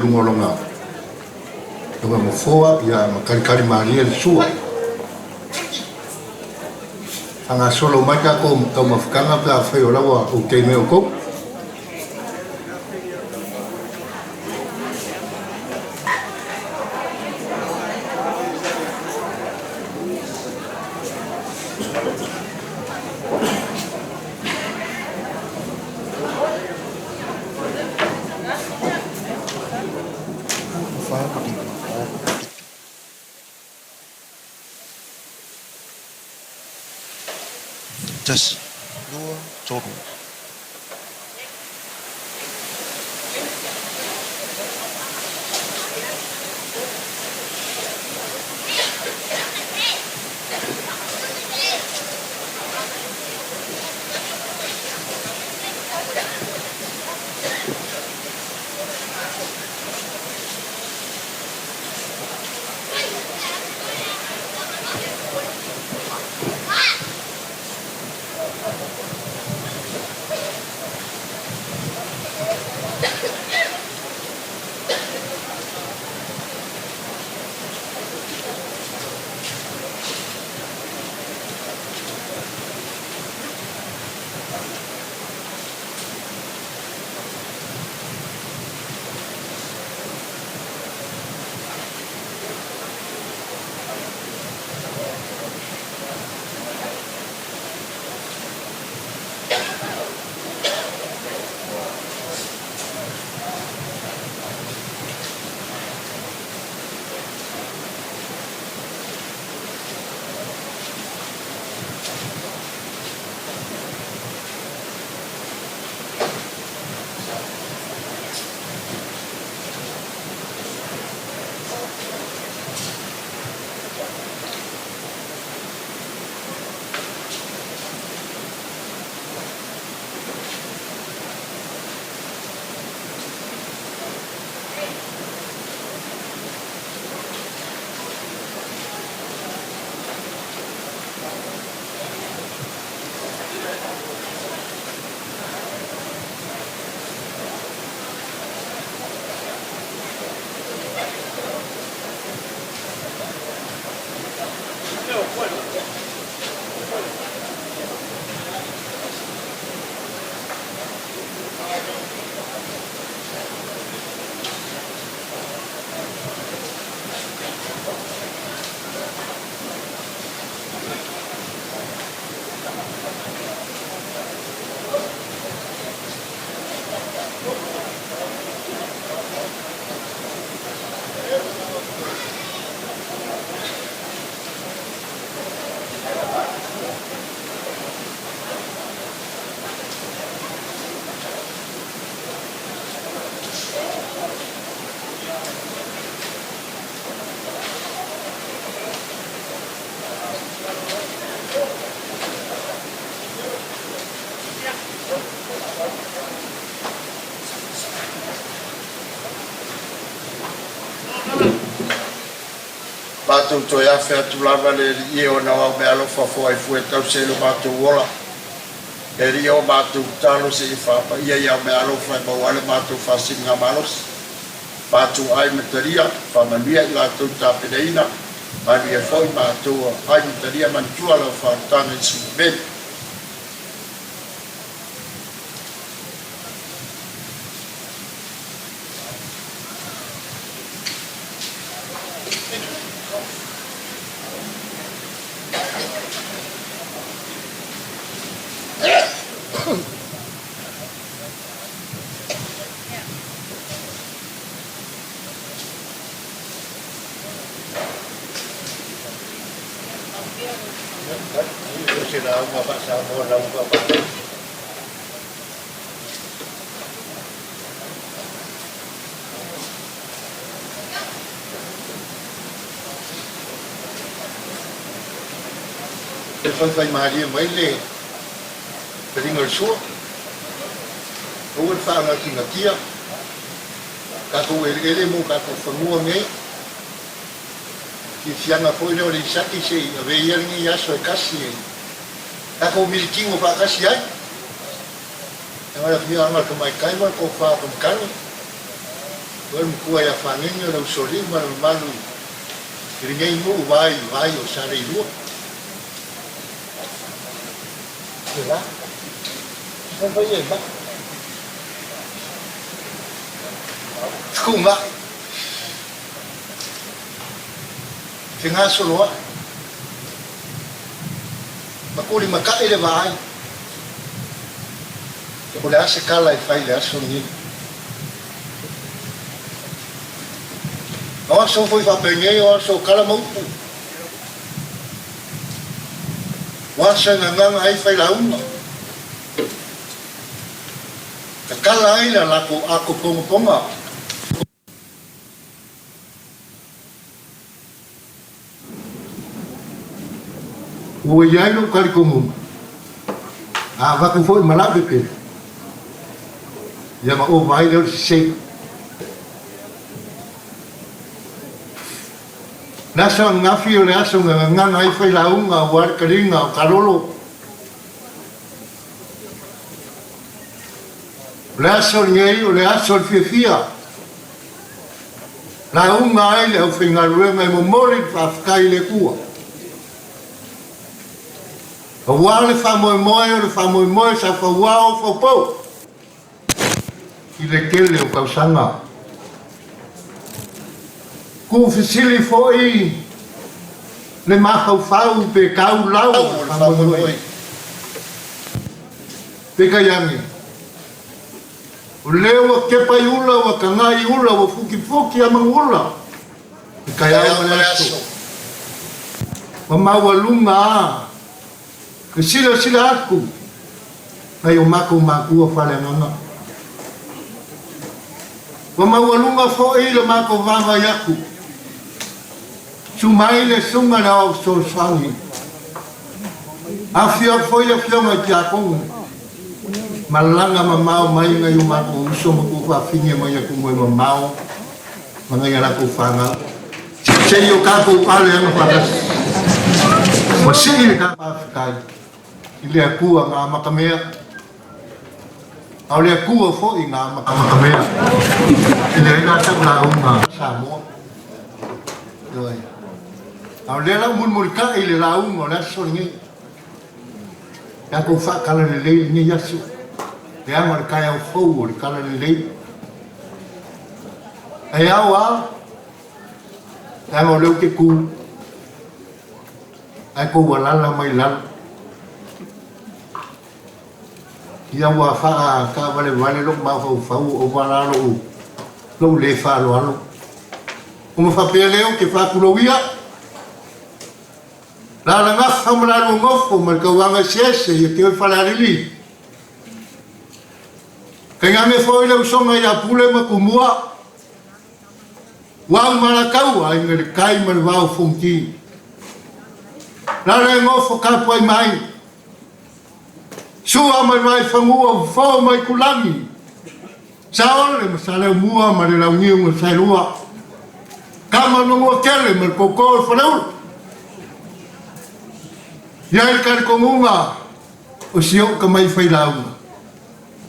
Luga o lona nofoa ma kalikali malie le sua. Faagasolo mai tatou taumafataga pe afai o la ua okay mai outou. Tasi, lua, tolu. Matou toe afe atu lava le Alii e ona o au meaalofa foai fua e tausi ai lo matou ola. Le Alii o matou tatalo seia faapaia i au meaalofa e maua ai le matou faasiligamalosi. Matou ai ma talia, faamanuia i latou tapenaina, manuia foi matou ai ma talia manatua lau faaolataga i Silumeli. Se lauga faa-Samoa, lauga faa-Malo. E faifaimalie mai le taliga o le sua. Aua le faanatinatia tatou eleele mo tatou fanua nei. Fiafiaga foi lea o le Isaki se i ave ia lenei aso e tasi e tatou militino faatasi ai. Leaga le afioaga o le tamaitai ma le tofa o le tane. Oe le matua ia Fagege o le usoalii ma le mamalu i lenei nuu vai vai o Saleilua. Le la. Fai fai e mai. Fetuunai. Fegasoloai. Ma tulimatai le vaai. O le a se tala e fai i le aso lenei? O aso foi faapenei o aso o tala ma upu. O aso e gagaga ai failauga. Tatala ai le latou ato pongaponga. Ua i ai lou talitonuga, a avatu foi ma lau pepelo, ia ona ova ai lea o le sese. Le aso ananafi o le aso na gagana ai failauga aua le taliga o Kalolo. O le aso lenei o le aso o le fiafia. Lauga ai le aufaigaluega e momoli le faafetai i le Atua. Aua le faamoemoe o le faamoemoe sa fauao faupou i le tele o tausaga. Tuufesili foi le mafaufau pe tau lau o le faamoemoe. Peitai ane, O lea ua kepa i ula, ua taga i ula, ua fukifuki a manuula le taeao ma le aso. Ua maualuga a le silasila atu nai o matou matua faaleagaga. Ua maualuga foi le matou vaavaai atu. Su mai le Susuga i le Aoao Fesoasoani. Afio atu foi le Afioga i Tiakono, malaga mamao mai nai o matou uso ma tuafafine mai atunuu e mamao ma nai a latou fanau. Se i o tatou ale ana faatasi. Ua sii le tatou faafetai i le Atua na amatamea. A o le Atua foi na amatamea. E leai la sau lauga Samoa. Ioe. A o lea la ua mulimulitai le lauga o le aso lenei. Tatou faatalalelei lenei aso, leaga o le taeao fou o le talalelei. Ae ao a, leaga o lea ou te tu, ae tou alala mai lalo. Ia ua faataavalevale lou mafaufau ua ova la lou, lou le faaaloalo. Ona faapea lea ou te faatulou ia, Lalagafa ma lalua nofo ma le tauaga eseese ia te oe Falealili. Tainane foi le usoga ia Pule ma Tumua, ua au ma Alataua, aiga i le tai ma le vao o Fonoti. Lale e nofo tapuai mai, Sua ma le Vaifagua, Fofo ma Itulagi, Saole ma Saleumua ma le Launiu na Saelua, Tama o Manuatele ma le Koko o Faleula. I ai le talitonuga o si ou tamai failauga,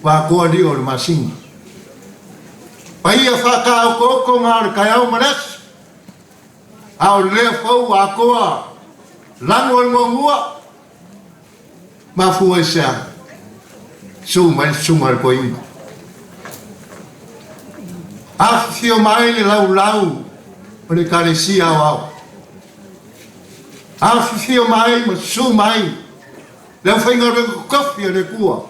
ua atoa lio o le masina. Paia faataotootoga o le taeao ma le aso, a o lea fou ua atoa lanu o le muamua, Mafua i se a? Su mai le susuga a le toeaina. Afifio mai le laulau o le Ekalesia Aoao. Afifio mai ma susu mai le aufaigaluega totofi a le Atua.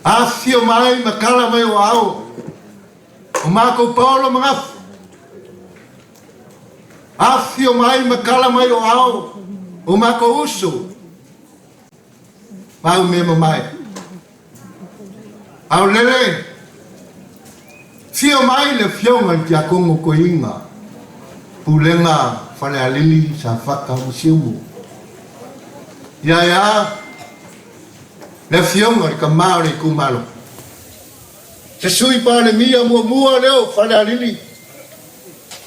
Afifio mai ma tala mai o aao o matou paolo ma gafa. Afifio mai ma tala mai o ao o matou uso ma au mea mamae. A o lele, fio mai le Afioga i le Tiakono Toeaina, Pulega Falealili Safata ma Siumu. Ia e a le Afioga i le Tama o le Itumalo. Se Sui Palemia muamua lea o Falealili,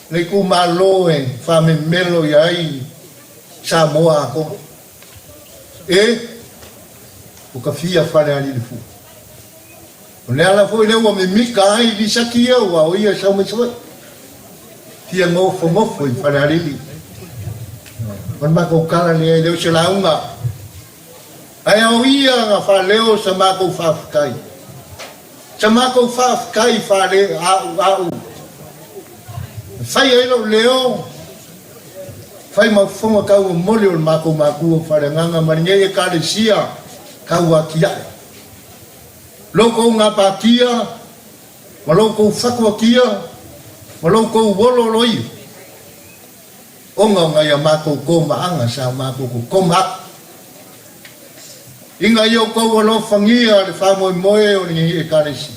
le itumalo e faamemelo i ai Samoa atoa. E, ua tafia Falealili fua. O le ala foi lea ua mimika ai Lisaki ia aua o ia e sau mai Savaii. Fia nofonofo i Falealili. O le matou tala lea e le o se lauga. Ae ao ia na faaleo sa matou faafetai. Sa matou faafetai faale a'u a'u. E fai ai lou leo, fai ma fofoga tauomoli o le matou matua faaleagaga ma lenei Ekalesia tauatia'e. Lo outou gapatia ma lo outou fatuatia ma lo outou olooloia, ona o nai a matou tomaaga sa matou totoma atu, ina ia outou alofagia le faamoemoe o lenei Ekalesia.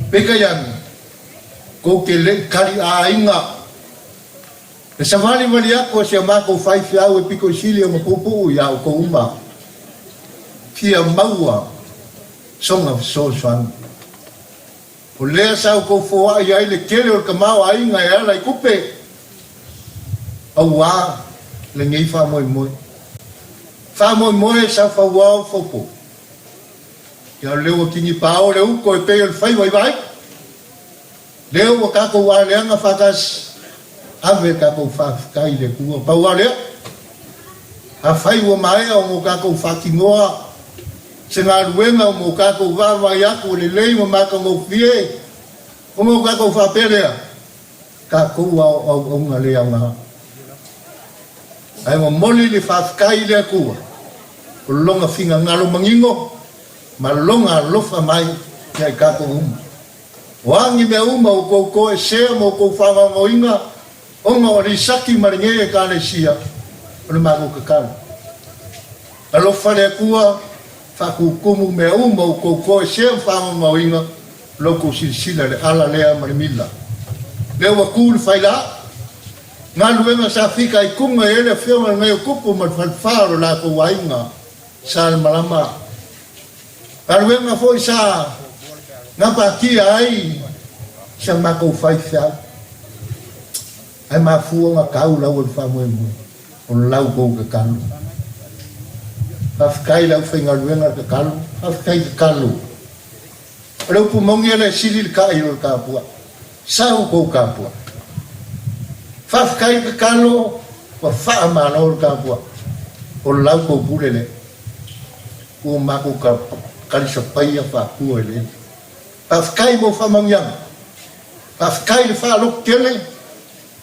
Peitai ane, tou te le i taliaaina le savalivali atu a si a matou faifeau e pito i sili ona puupuu iā outou uma, fia maua sona fesoasoani. O lea sa outou foai ai le tele o le tamaoaiga e ala i tupe, auā lenei faamoemoe. Faamoemoe sa fauao faupo. Ia o lea ua tinipao le uto e pei o le faiva i Vaai. Lea ua tatou aleaga faatasi, ave tatou faafetai i le Atua. Pau lava lea, afai ua maea ona o tatou faatinoa se galuega mo tatou vaavaai atu e lelei ma matagofie, ona o tatou faapea lea, tatou a o auauna le aoga. Ae momoli le faafetai i le Atua, o Lona finagalo manino ma Lona alofa mai ia i tatou uma. O a ni mea uma ua tou toesea ma outou faagaogoina ona o Lisaki ma lenei Ekalesia, o le matou tatalo. Alofa le Atua, faatutumu mea uma ua tou toesea ma faagaogoina, lo outou silasila i le ala lea ma le mila. Lea ua tu le faila, galuega sa fitaituga i ai le afioga i le Gaiotupu ma le falefa o lo latou aiga sa le malama. Galuega foi sa gapatia ai si a matou faifeau, ae mafua ona tau lau o le faamoemoe, o lau tou tatalo. Faafetai i le aufaigaluega tatalo, faafetai tatalo. O le upu moni e le sili le ta'i i lo le tapuai. Sau tou tapuai. Faafetai tatalo, ua faamalo le tapuai. O lau tou pule lea. Ua matou talisapaia faatua i le Alii. Faafetai mo faamanuiaga. Faafetai i le faaloto tele.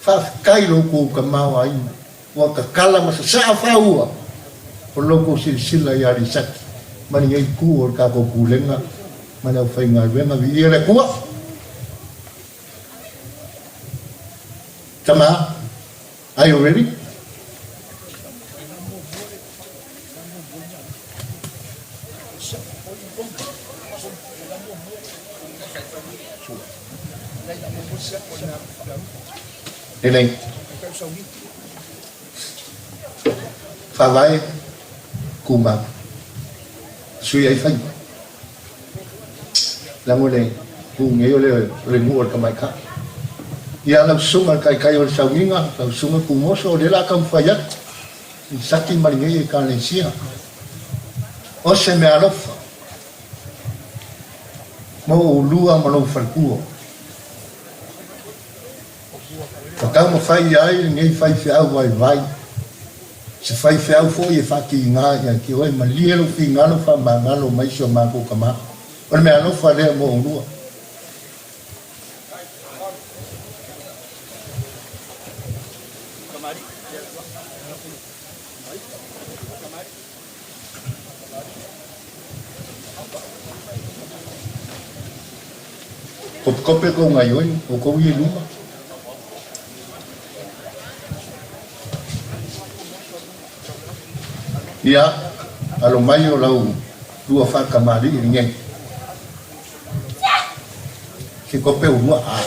Faafetai i lo outou tamaoaiga ua tatala ma sasaa faaua o lo outou silasila ia Lisaki ma lenei itu o le tatou Pulega ma le aufaigaluega. Viia le Atua. Tama, are you ready? Lelei. Faavae tumau. Sui ai faiva. Leaga o le tu nei o le o le nuu o le tamaitai. Ia lau susuga le taitai o le sauniga, lau susuga Tumoso, o lea o le a taumafai atu i Sati ma lenei Ekalesia. O se meaalofa mo oulua ma lou faletua. Ua taumafai ai lenei faifeau vaivai, se faifeau foi e faatiga ia te oe, malie lou finagalo faamagalo mai si o matou tama. O le meaalofa lea mo oulua. Kopekope kou gaioi, oukou ia i luma. Ia, alo mai o lau lua faatamalii lenei. Se kope ulua a.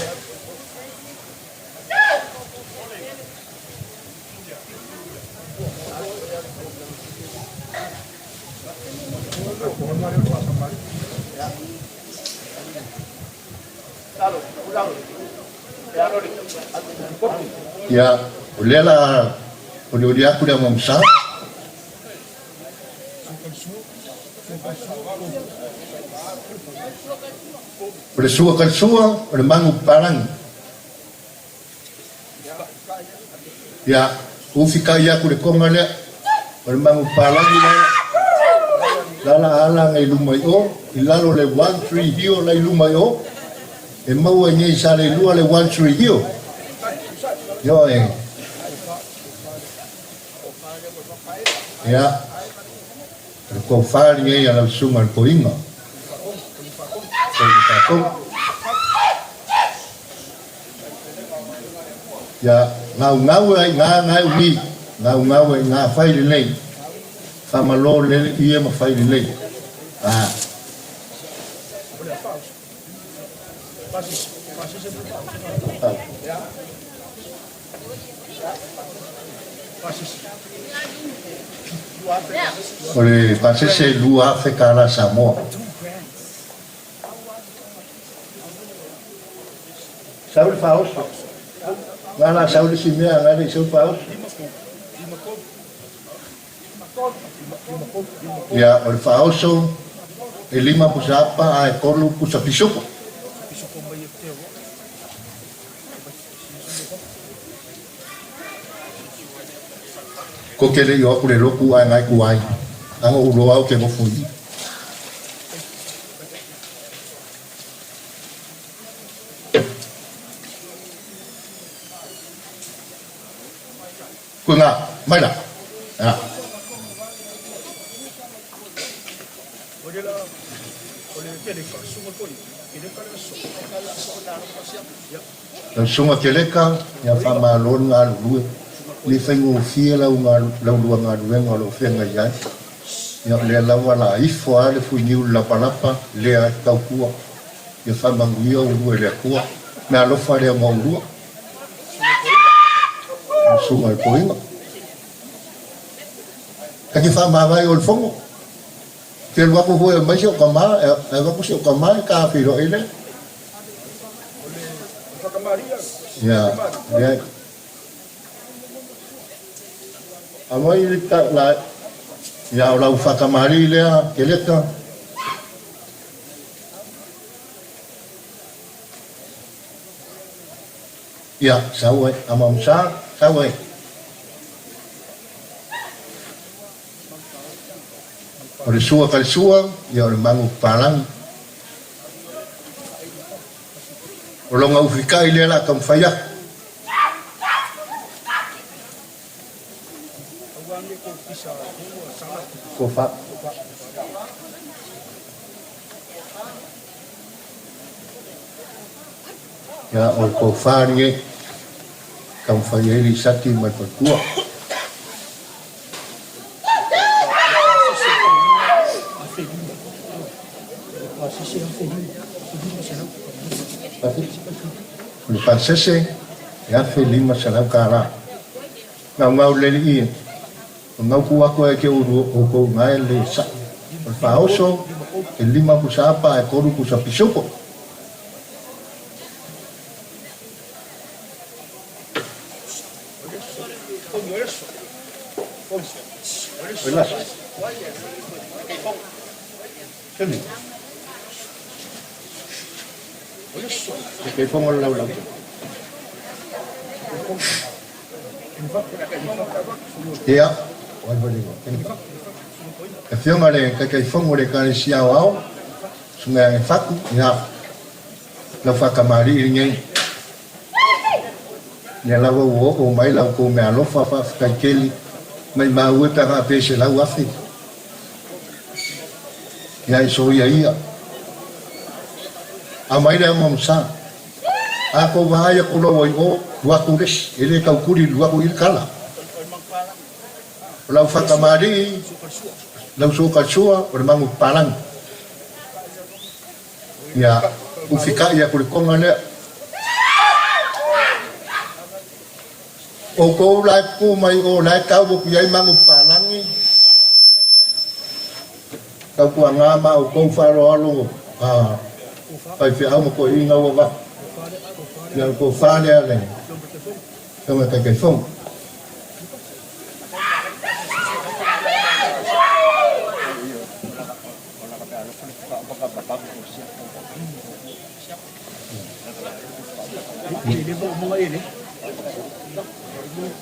Ia, o lea la olioli atu le augausa. O le sua kalisua, o le magu papalagi. Ia, ufi kai aku le konga lea, o le magu papalagi la la la ala ngai luma i o, i lalo le One Tree Hill la i luma i o, e maua i nei sa le lua le One Tree Hill. Ioe. Ia, o le tofa lenei a lau susuga i le toeaina. Toeaina tatou. Ia, gaugau ai ngā ngai umi, gaugau ai ngā whai lelei. Whamalo lele ia ma whai lelei. Ah. O le pasese e $2,000 tala Samoa. Sau le faaoso. Nga la sau le isi mea nga le i sau faaoso. Ia, o le faaoso e 5 pusa apa ae 3 pusa pisupo. Ko ke le i o aku le loku ae ngai ku ai. Anga u loa au ke gofu i. Ko nga, mai la. A. Lau susuga Keleka, ia faamalo le galulue, e le faigofie lau lua galuega o lo o feagai ai. Ia o lea lava la ifo lava le fuiniu i le lapalapa, lea e tautua. Ia faamanuia ulua i le Atua. Mea alofa lea mo ulua. Lau susuga i le toeaina. Ta te faamavae o le fono. Te alu atu foi e aumai si ou tama, e avatu si ou tama e ta feiloai lea. Ia, leai. Aumai le ta, la, ia o lau faatamalii lea, Keleta. Ia, sau ai, Amamusa, sau ai. O le sua ka le sua, ia o le magu papalagi. O lona ufikai lea o le a taumafai atu. Tofa. Ia, o le tofa lenei, taumafai ai le isati ma le faletua. O le pasese e $1,500. Gaugau le alii e gau ku aku ai ke ulu oukou gae le sa. O le faaoso e 5 pusa apa ae 3 pusa pisupo. Ia, e Afioga le Taitaifono o le Ekalesia Aoao, Susuga ia Fatu, ia, lau faatamalii lenei. Lea lava ua oo mai la outou meaalofa faafetai tele maimau e pe a faapea i 100,000 ia e soia ia. Aumai le ama masa. A kou vaai aku loa i o, luaku le isi, e le taukuli luaku i le kala. O lau faatamalii, lau suokalesua, o le magu papalangi. Ia ufikai aku le konga lea. Outou la e pupuu mai o la e tau moku i ai magu papalagi, tautuaga ma outou faaaloalo a faifeau ma toeaiina ua avatu. Ia o le tofa lea le Afioga i le Taitaifono.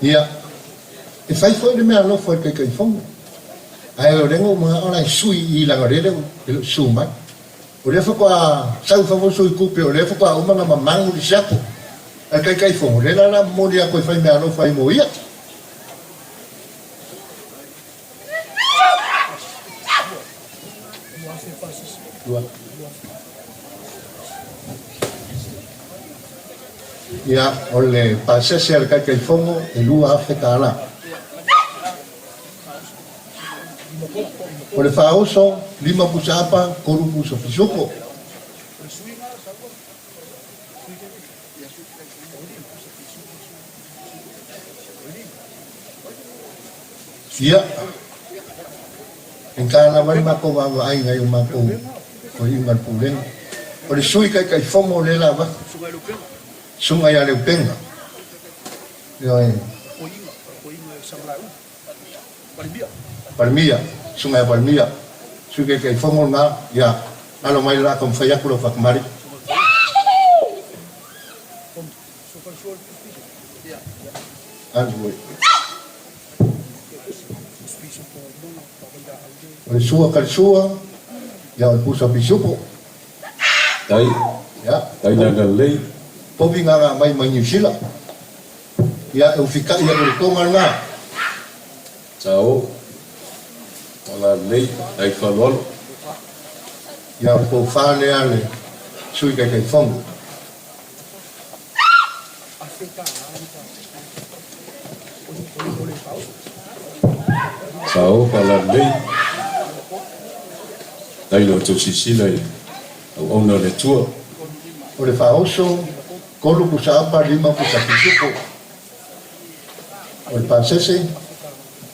Ia, e fai foi le meaalofa i le Taitaifono, ae o lea na ou manao la e sui i i leaga o lea e le o susu mai. O lea faatoa sau i fafo le sui tupe, o lea faatoa uma ona mamanu le siapo. Ae le Taitaifono, o lea la o le a momoli atu e fai meaalofa ai mo ia. Ia, o le pasese a le Taitaifono e $2,000. O le faaoso, 5 pusa apa, 3 pusa pisupo. Ia, e ta lava le matou vaavaaiga i o matou toeaiina i le Pulega. O le Sui Taitaifono lea la avatu, Susuga ia Leupega. Ioe. Palemia, Susuga ia Palemia, Sui Taitaifono lena, ia, alo mai la taumafai atu lau faakamali. Alu e. O le sua kalisua, ia o le pusa pisupo. Tai. Ia. Tai la lelei. Povi gaga mai mai Niu Sila. Ia, e ufikai atu i le toga lena. Sao. Tala lelei, tai faaaloalo. Ia, o le tofa lea a le Sui Taitaifono. Sao faalalelei. Tai lo outou silasila i auauna a le Atua. O le faaoso, 3 pusa apa, 5 pusa pisupo. O le pasese,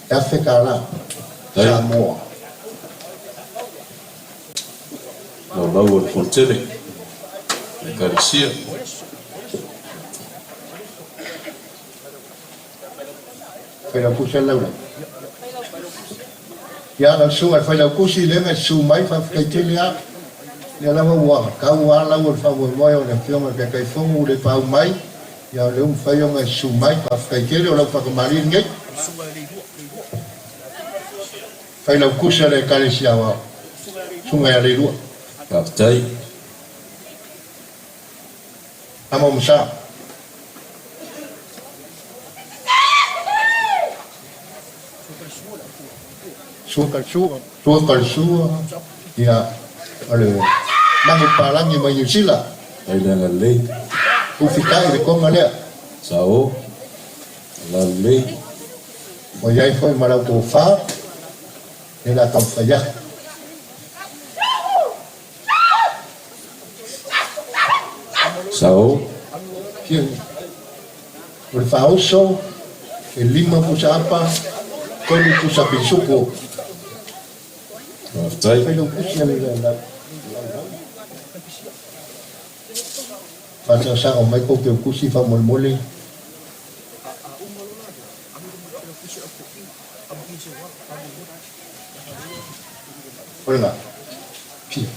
e $1,000 Samoa. Laulau o le Fonotele, le Ekalesia. Failaukusi a le laulau. Ia, lau susuga i le Failaukusi, lea na e susu mai, faafetai tele lava. Lea lava ua tau lava lau o le faamoemoe o le Afioga i le Taitaifono ua le paau mai, ia o lea ua mafai ona e susu mai, faafetai tele, o lau faatamalii lenei. Failautusi a le Ekalesia Aoao, Susuga ia Leilua. Faafetai. Tama o Masa. Sua Kalsua. Sua Kalsua, ia, o le Magu Palagi mai Niu Sila. Tailanga lelei. Ufitai le koga lea. Sao. Lalelei. Ua i ai foi ma lau tofa e la taumafai atu. Sao. Fia o le faaoso e 5 pusa apa, 3 pusa pisupo. Faafetai. Fai lau pusi a le lau. Faasaosaga mai kou keukusi faamolemole. O lena, fia,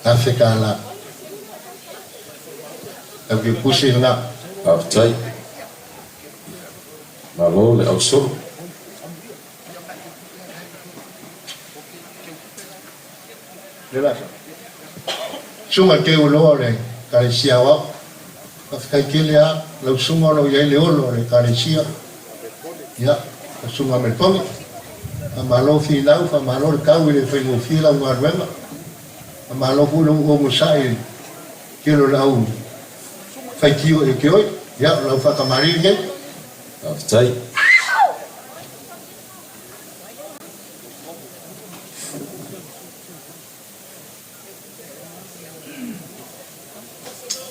$1,000. Lau keukusi lena. Faafetai. Malo le ausolo. Le lasa. Susuga i le Teuloa o le Ekalesia Aoao. Faafetai tele lava lau susuga o lo o i ai le olo o le Ekalesia. Ia, lau susuga Melekone. Faamalo finau, faamalo le tau e le faigofie lau galuega. Faamalo foi lou onosai i le tele o le au faitio e te oe. Ia, o lau faatamalii lenei. Faafetai.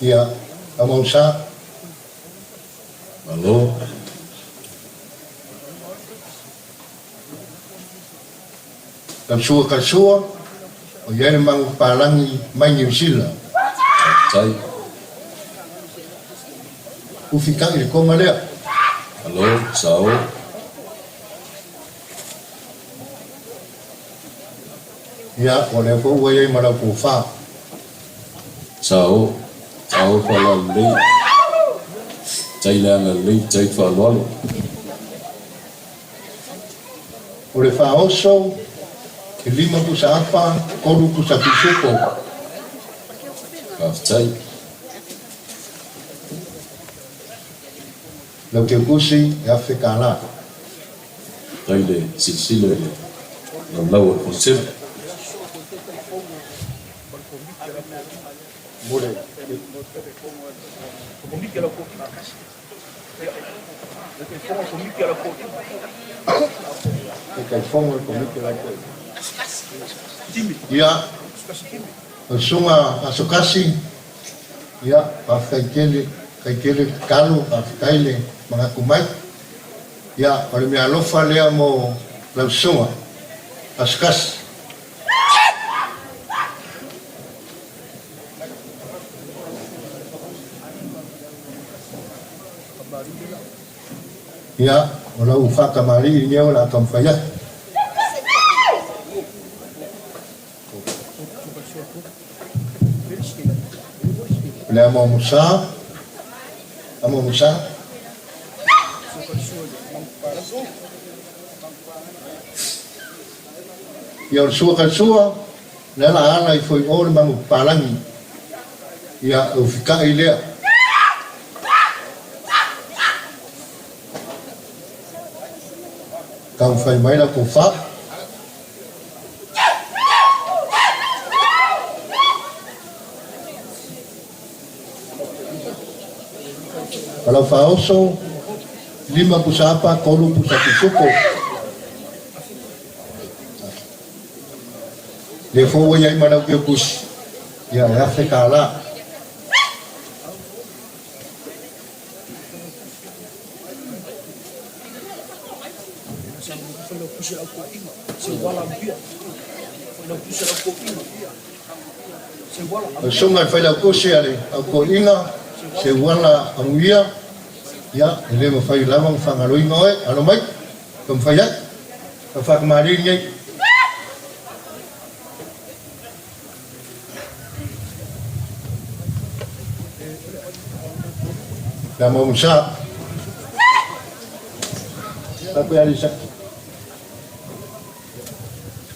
Ia, Amausa. Malo. Lau sua ka sua, o i ai le magu papalagi mai Niu Sila. Faafetai. Ufitai le koga lea. Malo, sao. Ia, o lea foi ua i ai ma lau tofa. Sao, sao faalalelei, tai le agalelei, tai le faaaloalo. O le faaoso, e lima pusa apa, tolu pusa pisupo. Faafetai. Lau teutusi, e $1,000. Tai le silasila i le laulau o le Fonotele. Mo le Taitaifono o le Komiti o Lautoa. Ia, o le Susuga Asokasi, ia, faafetai tele, faafetai tele tatalo, faafetai le manatu mai. Ia, o le meaalofa lea mo lau Susuga Asokasi. Ia, o lau faatamalii lenei o le a taumafai atu. O le Amoamosa, Amoamosa. Ia, o le sua kalesua, le ala ala ifo i o le magu papalagi. Ia, e ufika'i lea. Taumafai mai la tofa. O lau faaoso, lima pusa apa, tolu pusa pisupo. Lea foi ua i ai ma lau teutusi, ia e $1,000. O le susuga i le Failautusi a le Autoeaiga, Seuala Amuia, ia, e le mafai lava ona faagaloina oe, alo mai, taumafai atu, tau faatamalii lenei. Le Amoamosa. Taku ia Lisa.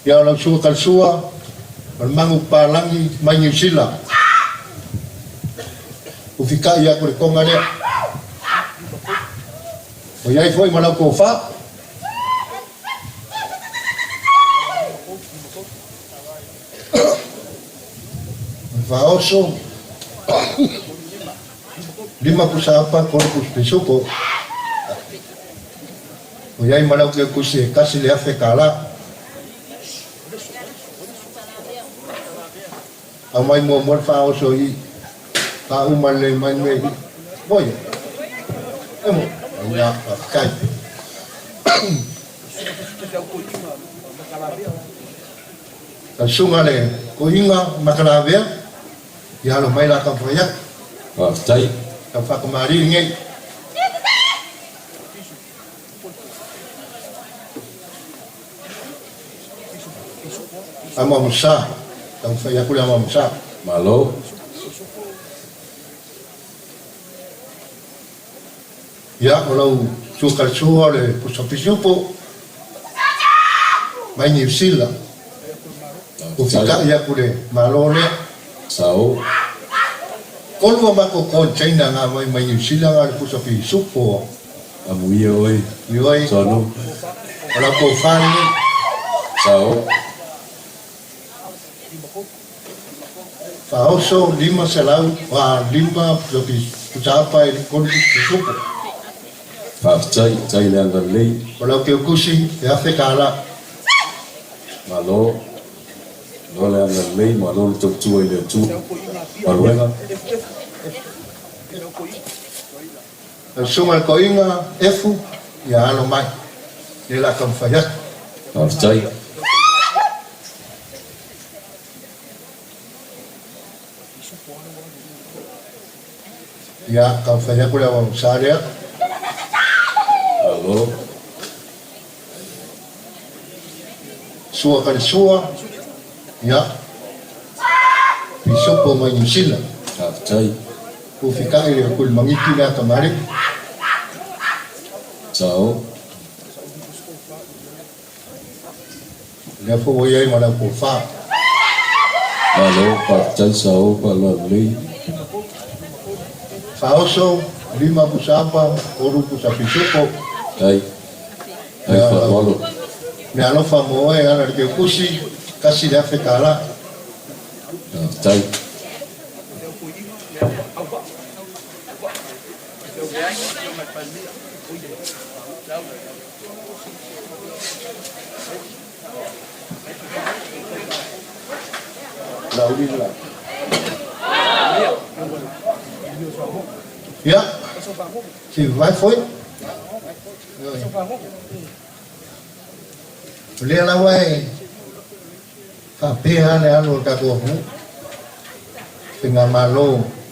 Ia o lau sua kalesua, o le magu papalagi mai Niu Sila. Ufika'i atu le toga lea. O i ai foi ma lau tofa. O le faaoso, lima pusa apa, tolu pusa pisupo. O i ai ma lau teutusi e tasi le $1,000. Aumai muamua le faaoso i faauma lelei mai le mea i Moi. E mo. Ia, faafetai. Lau susuga le Toeaina Matalavea, ia alo mai la taumafai atu. Faafetai. Tau faatamalii lenei. Amoamosa, taumafai atu le amoamosa. Malo. Ia, o lau sua o le pusa pisupo mai Niu Sila. Ua fita'i atu le Malo lea. Sao. Tolu a matou container nga aumai mai Niu Sila nga o le pusa pisupo. Amuia oe. Ioe. Sono. O lau tofa lenei. Sao. Faaoso 500 a 5 pusa apa e tolu pisupo. Faafetai, tai le agalelei. O lau teutusi e $1,000. Malo. Malo le agalelei, malo le tautua i le Atua. Galuega. Lau susuga i le Toeaina Efu, ia alo mai, lea o le a taumafai atu. Faafetai. Ia, taumafai atu le auausa lea. Malo. Sua kalesua, Ia, Pisopo mai Niu Sila. Faafetai. Ua fikaʻi le Kulimagiti le atamāliʻi. Sao. Lea foi ua i ai ma lau tofa. Malo, faafetai Sao, faaaloalo lelei. Faaoso, lima pusa apa, tolu pusa pisupo. Tai. Tai faaaloalo. Mea alofa mo oe ala le Keukusi, $1,000. Faafetai. Lauli le la. Ia, se vavae foe. O lea lava e faapea le alu o le tatou atunuu, Faigamalo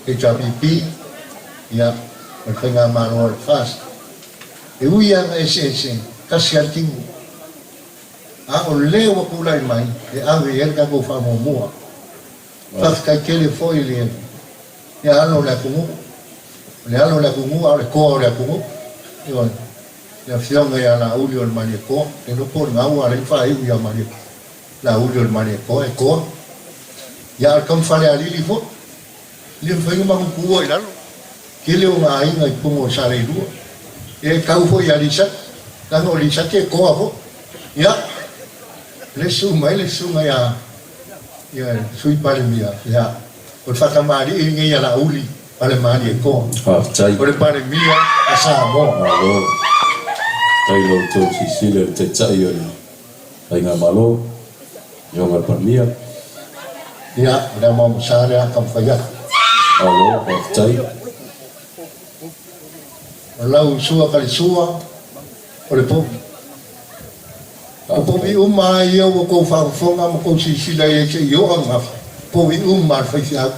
HRPP, ia, ma le Faigamalo a le FAST. E ui lava ina eseese, tasi lava le timu. A o le ua tulai mai e ave i ai le tatou faamuamua. Faafetai tele foi i le alo o le atunuu, o le alo o le atunuu a o le toa o le atunuu, ioe, le Afioga ia Laauli o le Malietoa. Le iloa po o lena ua ala ai ona faaiu ia Malietoa, Laauli o le Malietoa e toa. Ia a o le tama Falealili foi, e le mafai ona matou tuua i lalo. Tele ona aiga i totonu o Saleilua. Ia e tau foi ia Lisati, leaga o Lisati e toa foi. Ia, le susu mai le susuga ia ia le Sui Palemia, ia, o le faatamalii lenei ia Laauli ma le Malietoa. Faafetai. O le Palemia a Samoa. Malo. Faafetai i lo outou silasila i le Taitai o le Faigamalo, Afioga i le Palemia. Ia, o le amaomasa lea a taumafai atu. Malo, faafetai. O lau sua kalisua, o le povi. O povi uma lava ia ua tou faafofoga ma tou silasila i ai se i oo ananafi, povi uma a le faifeau.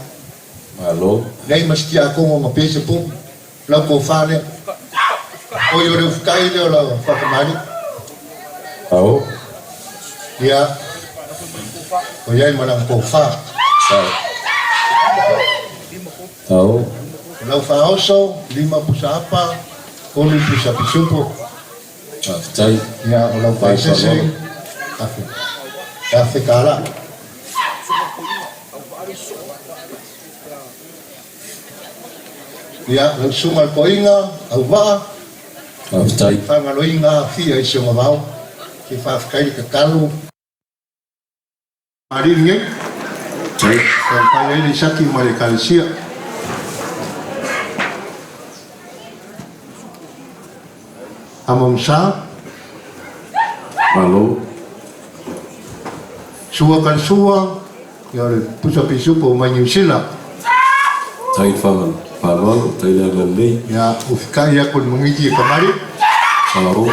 Malo. Leai ma se tiakono na pe se povi. Lau tofa lea. Oi o le ufutai lea o lau faatamalii. Ao. Ia, o i ai ma lana tofa. Sao. Ao. O lau faaoso, lima pusa apa, tolu pusa pisupo. Faafetai. Ia, o lau faasese, afe, $1,000. Ia, lau susuga i le toeaina, Auvaa. Faafetai. Faagaloina aafia i si ona vao. Ke faafetai le tatalo. Alii lenei. Faafetai. Taumafai ai le Isaki ma le Ekalesia. Amamsa. Malo. Sua ka le sua, ia o le pusa pisupo mai Niu Sila. Tai faaaloalo, tai le agalelei. Ia, ufikaʻi aku i le magiti e kamali. Malo.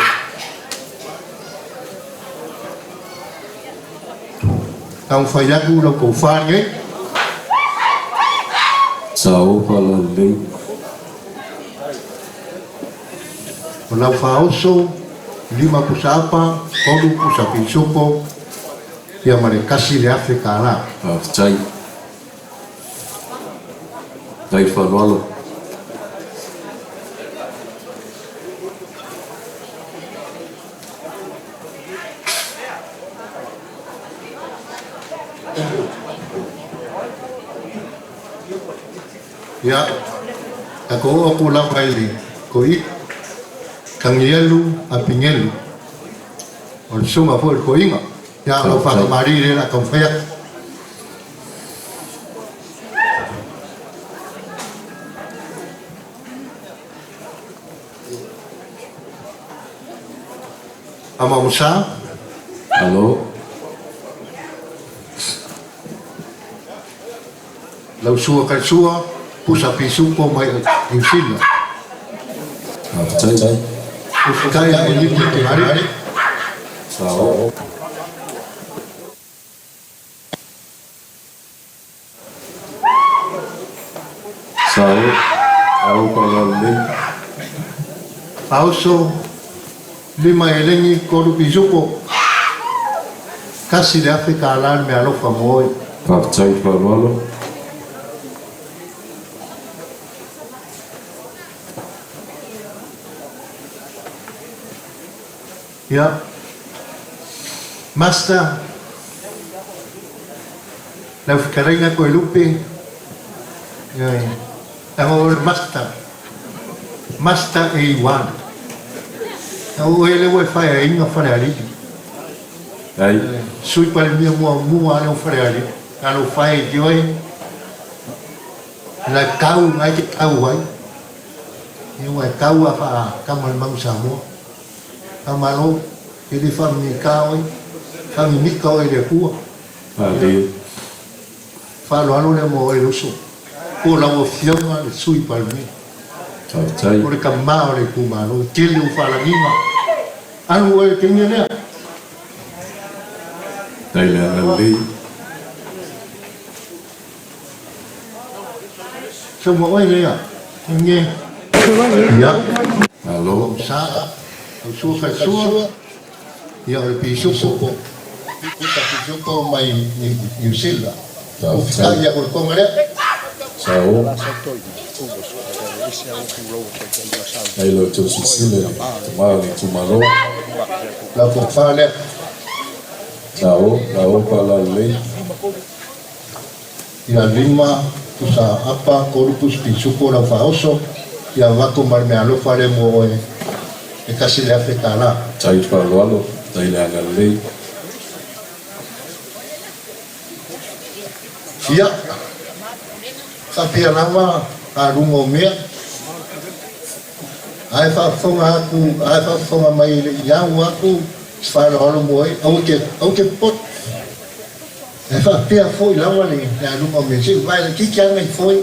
Taumafai atu lau tofa lenei. Sao faaaloalo lelei. O lau faaoso, lima pusa apa, tolu pusa pisupo, ia ma le $1,000. Faafetai. Tai faaaloalo. Ia, tatou oo atu lava i le toeaina, Tanielu Apinelu, o le susuga foi o le toeaina. Ia, lau faatamalii lea o le a taumafai atu. Amamusa. Malo. Lau sua kai sua, pusa pisupo mai Niu Sila. Faafetai. Ufikai e liki te hari. Sao. Sao. Ao faaaloalo lelei. Faaoso, lima elegi, tolu pisupo. $1,000 le meaalofa mo oe. Faafetai le faaaloalo. Ia, Master, lau fetalaiga Toelupe, ioe, leaga o oe o le Master, Master A1. O oe lea ua e faeaina Falealili. Ai. Sui Palemia muamua lea o Falealili, talofa e i oe, la tau na e te tau ai. Ia ua e tau a faa-tama le Manu Samoa. Faamalo, e le faamimita oe, faamimita oe e le Atua. Malie. Faaaloalo lea mo oe le uso, po o lau Afioga le Sui Palemia. Faafetai. O le tama o le itumalo, e tele ou faalagiga. Alu oe i le teine lea. Faafetai le agalelei. Saua oe lea, enge. Ia. Malo. Sa, au sua faisua, ia o le pisupo. Puta pisupo mai New Zealand. Faafetai. Ia o le konga lea. Sa o. Ai lo tou silasila i le tama o le itumalo. Lau tofa lea. Sa o, la o faalalelei. Ia lima pusa apa tolu pusi pisupo lau faaoso ia avatu ma le meaalofa lea mo oe e $1,000. Tai le faaaloalo, tai le agalelei. Ia, faapea lava aluga o mea, ae faafofoga atu, ae faafofoga mai e le i au atu se faaaloalo mo oe, aua te, aua te popoto. E faapea foi lava le aluga o mea, se i vae laitiiti lava nai foe,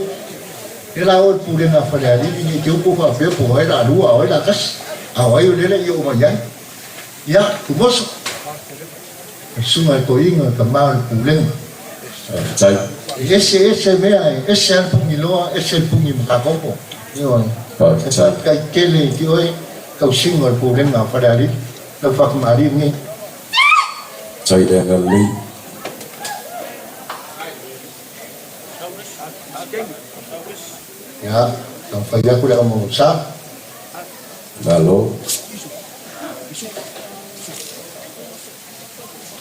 lea la o le pulega a Falealili nei te upu faapea po o ai la lua a o ai la tasi, a o ai o lea le i oo mai ai. Ia, Tumoso, le susuga i toeaina le tama o le pulega. Faafetai. E ese ese mea, e ese lava le pugiloa, ese le pugi matatoto. Ioe. Faafetai. E faafetai tele i te oe tausiga o le pulega a Falealili, lau faatamalii lenei. Tai le agalelei. Ia, taumafai atu le aoga o sa. Malo.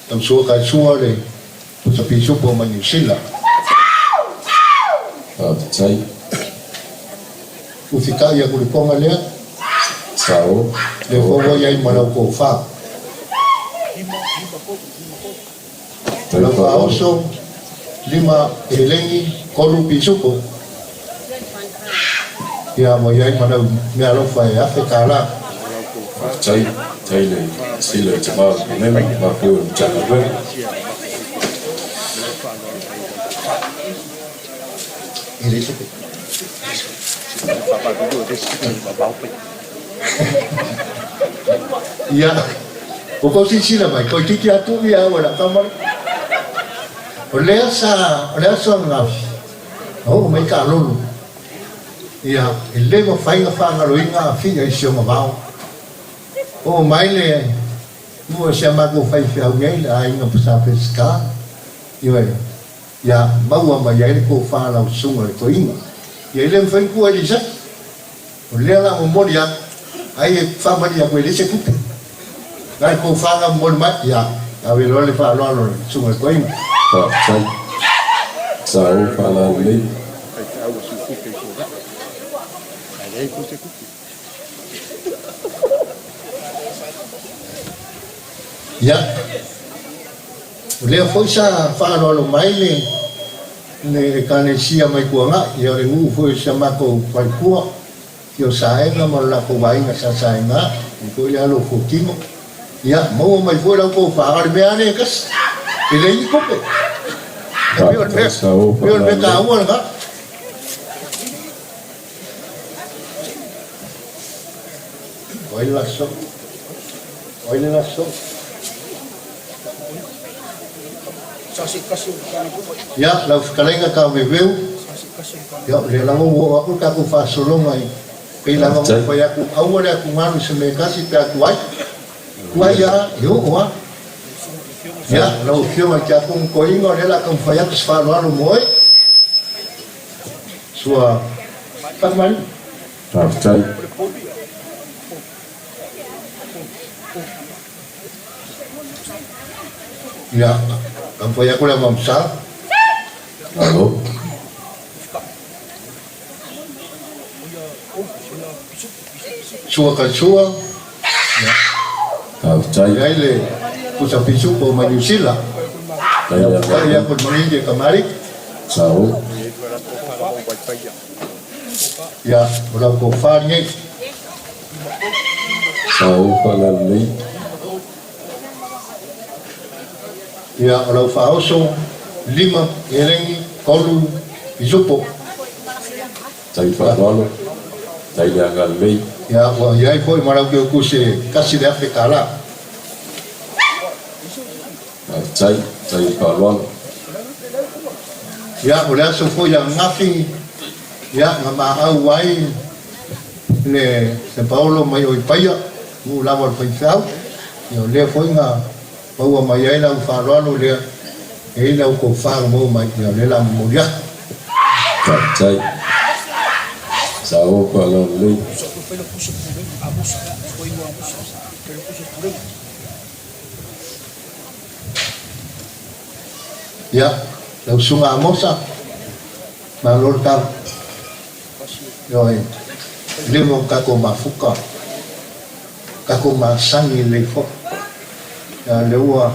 Tau sua kai sua le puta pisupo mai Niu Sila. Faafetai. Ufikai aku le ponga lea. Sa o. Le foi ua i ai ma lau tofa. Lau faaoso, lima elegi, tolu pisupo. Ia ua i ai ma lau meaalofa e $1,000. Faafetai, faafetai le sila i tama o le Pulega ma foi o le Matagaluega. E le se Ia, ua tou silasila mai, toeitiiti lava tuu ia au e lau tama lea. O lea sa, o le aso ananafi, na oo mai taalolo. Ia, e le mafai ona faagaloina Afia i si ona vao. Oo mai le nuu o si a matou faifeau nei, le aiga sa Peseta, ioe, ia maua mai ai le tofa a lau susuga i le toeaina. Ia, e le mafai ona tuu ai i le Isaki. O lea la momoli atu, ai e faamalie atu e leai se tupe. Na le tofa na momoli mai, ia, ave loa le faaaloalo i le susuga i le toeaina. Faafetai. Sa ou faalalelei. Ia, o lea foi sa faaaloalo mai le le Ekalesia mai Tuanai, ia o le nuu foi o si a matou faletua, ia o Saega ma lo latou aiga sa Saega, e foi le alo o Fuatino, ia maua mai foi la outou fa, o le mea lava lea e tasi, e leai ni tupe. E pei o le mea, pei o le mea taua lena. O ai le laso? O ai le laso? Ia, lau fetalaiga Taoveuveu, ia, o lea lava ua oo atu le tatou faasologa i pei lava ona ou fai atu, aua le atugalu i se mea e tasi pe a tuai. Tuai lava, e oo lava. Ia, lau Afioga i le Tiakono Toeaina, o lea o le a taumafai atu se faaaloalo mo oe. Sua Fatumaliu. Faafetai. Ia, taumafai atu le Amamusa. Malo. Sua Kalsua. Ia. Faafetai. I ai le pusa pisupo mai Niu Sila. Faafetai le Faafetai atu i le Magigi e Kamari. Sao. Ia, o lau tofa lenei. Sao faalalelei. Ia, o lau faaoso, lima, elegi, tolu, pisupo. Tai faaaloalo, tai le agalelei. Ia, ua i ai foi ma lau keukusi e $1,000. Faafetai, tai le faaaloalo. Ia, o le aso foi ananafi, ia, na maau ai le Paolo mai o i Paia, nuu lava o le faifeau. Ia, o lea foi na maua mai ai lau faaaloalo lea, e i ai lau tofa na maua mai, ia, o lea o le a momoli atu. Faafetai. Sao faaaloalo lelei. Ia, lau Susuga Amosa, malo le tala. Ioe, leva o tatou mafuta, tatou masani lelei foi. Ia, lea ua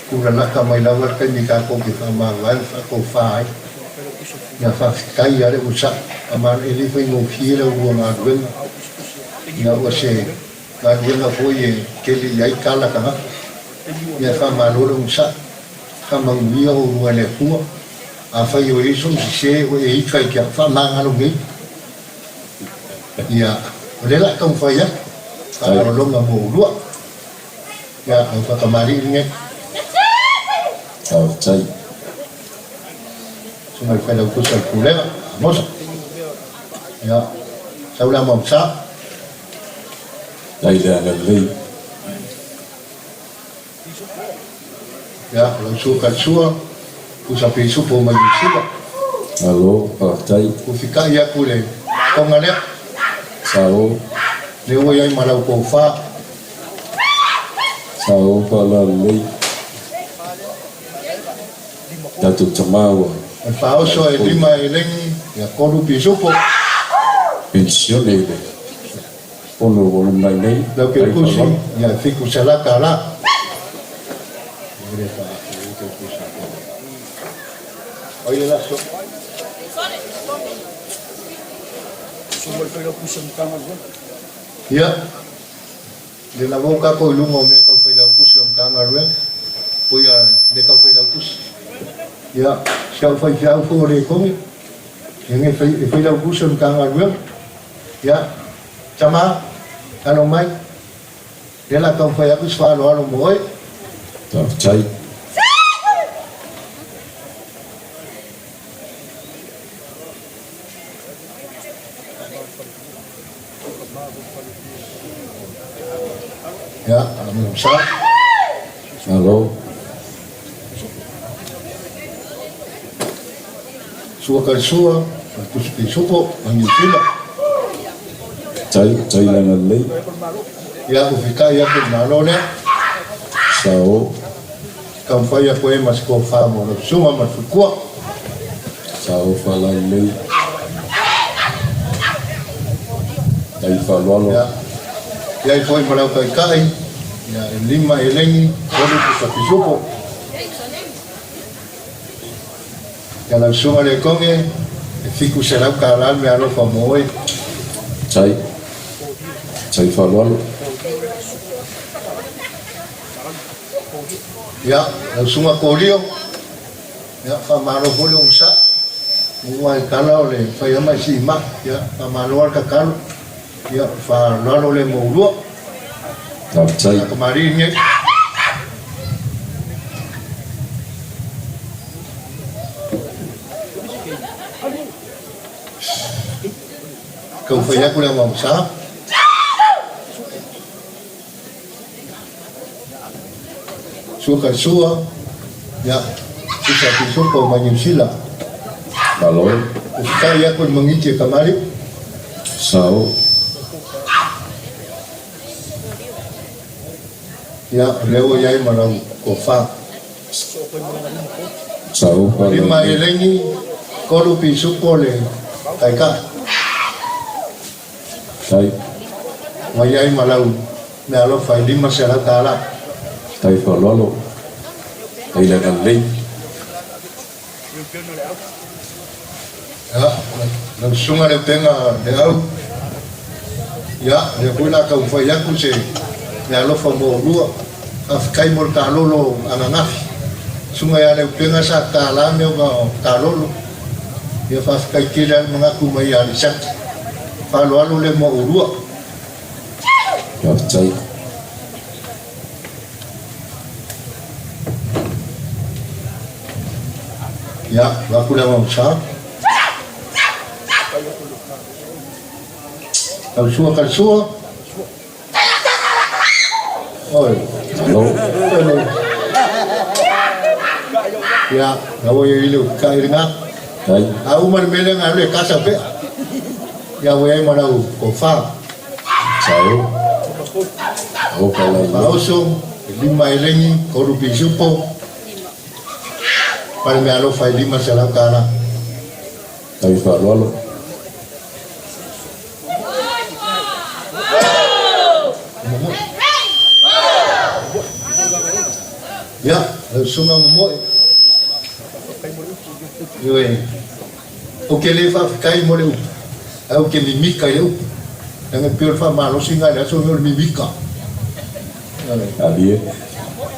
tulalata mai lava le taimi tatou te faamavae ma faatofa ai. Ia, faafetai lava le onosai, e le faigofie lau lua galuega. Ia, ua se galuega foi e tele i ai tala tagata. Ia, faamalo le onosai, faamanuia oulua e le Atua. Afai o i ai sou sese ua e ita i te au faamagalo nei, ia, o lea o le a taumafai atu, faamalologa mo oulua. Ia, lau faatamalii lenei. Faafetai. Susuga i le Failautusi o le Pulega, Amosa. Ia, sau le amo sa. Tai le agalelei. Ia, o lau sua Katisua, pusa pisupo mai Niu Sila. Malo, faafetai. Ua fita'i atu i le toga lea. Sao. Lea ua i ai ma lau tofa. Sao faalalelei. Tatou tama ua. O le faaoso e lima elegi, ia tolu pisupo. Penisione i le Fono ua lumanai nei. Lau Keukusi, ia $700. Ia, lea lava ua tatou i luga o mea tau Failautusi o Matagaluega, poi a mea tau Failautusi. Ia, si au faifeau foi o le Kogi, e Failautusi o le Matagaluega. Ia, tama, alo mai, lea o le a taumafai atu se faaaloalo mo oe. Faafetai. Ia, Musa. Malo. Sua ka sua, ma tusi pisupo, ma Niu Sila. Tai, tai lana lelei. Ia, ua fitai atu i le Malo lea. Sao. Taumafai atu ai ma se tofa mo lau susuga ma le faletua. Sao faalalelei. Tai faaaloalo. Ia, i ai foi ma lau taitai, ia, e lima elegi, tolu pusa pisupo. Ia lau susuga le Koge, e $700 le meaalofa mo oe. Tai. Tai faaaloalo. Ia, lau susuga Kolio, ia, faamalo foi le onosai. Ua e tala o le fai ama e sii mai. Ia, faamalo lava le tatalo. Ia, o le faaaloalo lea mo oulua. Faafetai. Tamalii lenei. Tau fai atu le aoaosa. Sua ka sua, ia, pusa pisupo mai Niu Sila. Malo. Ufitai aku i mangiti e kamali. Sao. Ia, o lea ua i ai ma lau kofa. Sao. 5 elegi, 3 pisupo le taitai. Tai. Ua i ai ma lau meaalofa e $500. Tai faaaloalo. Tai le agalelei. Ia, lau susuga le upega le au. Ia, lea foi la taumafai atu se meaalofa mo oulua. Faafetai mo le taalolo ananafi. Susuga ia Leupega sa tala mea o taalolo. Ia faafetai tele lava le manatu mai ia Alisati. Faaaloalo lea mo oulua. Faafetai. Ia, avatu le agaga sa. Tausuga Kalesua. Oi. Malo. Ia, na ua i le kai ringa. Tai. A uma le mele nga le kasa pe. Ia ua i marau ko fa. Sao. Ao ka lai. Faoso, 5 elegi, 3 pisupo. Pare me alofa e $500. Tai faaaloalo. Ia, lau susuga momoe. Ioe, ou te le faafetai mo le upu, ae ou te mimika i le upu. Leaga e pei o le faamalosiga i le aso lenei o le mimika. Alie.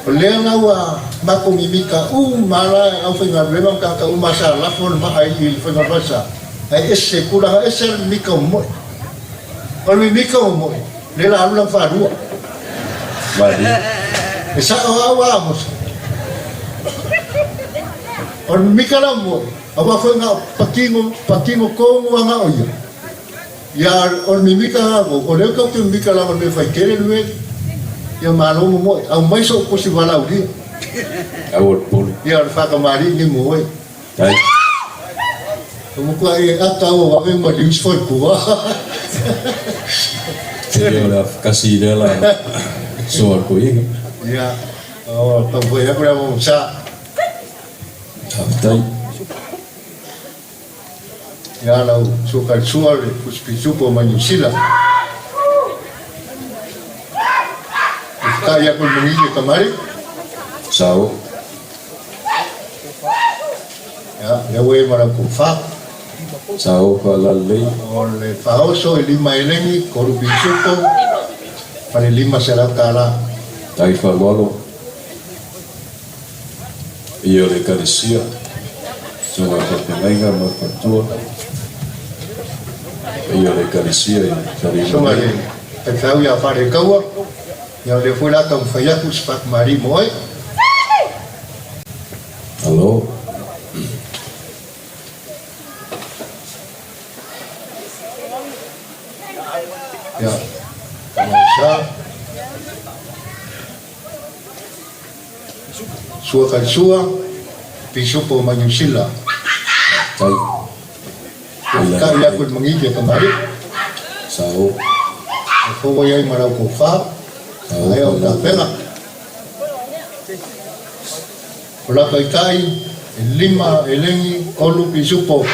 O lea la ua matou mimika uma lava la e aufaigaluega ma tagata uma sa lafo le maa i le faiga sa, ae ese tulaga ese le mimika o momoe. O le mimika o momoe, lea la alu lana faalua. Malie. E sao lava ua Amosa. O le mimika la o momoe, aua foi na o patino, patino tonu lava o ia. Ia, o le mimika lava, o lea tou te mimika lava i le mea fai tele le mea ia malo momoe, aumai sou pusi valaaulia. Aua le popole. Ia, o le faatamalii lenei mo oe. Tai. Ua matuai e ata ua vave ma liu si faletua. Ia, o le afakasi lea la soa o le toeaina. Ia, o taumafai atu le agaga sa. Faafetai. Ia lau suka sua le pisupo mai Niu Sila. E whakaai aku i mangigi e kamari. Sao. Ia, lea ua e marau kou wha. Sao faalalelei. O le faaoso e 5 elegi, 3 pisupo, ma le $500. Tai faaaloalo. Ia o le Ekalesia, susuga faafeagaiga ma le faletua. Ia o le Ekalesia i Falelima Susuga nei. le faifeau ia Falekaua, ia o lea foi la taumafai atu se faatamalii mo oe. Malo. Ia, sa. Sua ka sua, pisupo mai Niu Sila. Tai. Faafetai atu i le magigi a kamali'i. Sao. E fou ai ai ma lau tofa, Sao ae o tapena. O la taitai, e 5 elegi, 3 pisupo.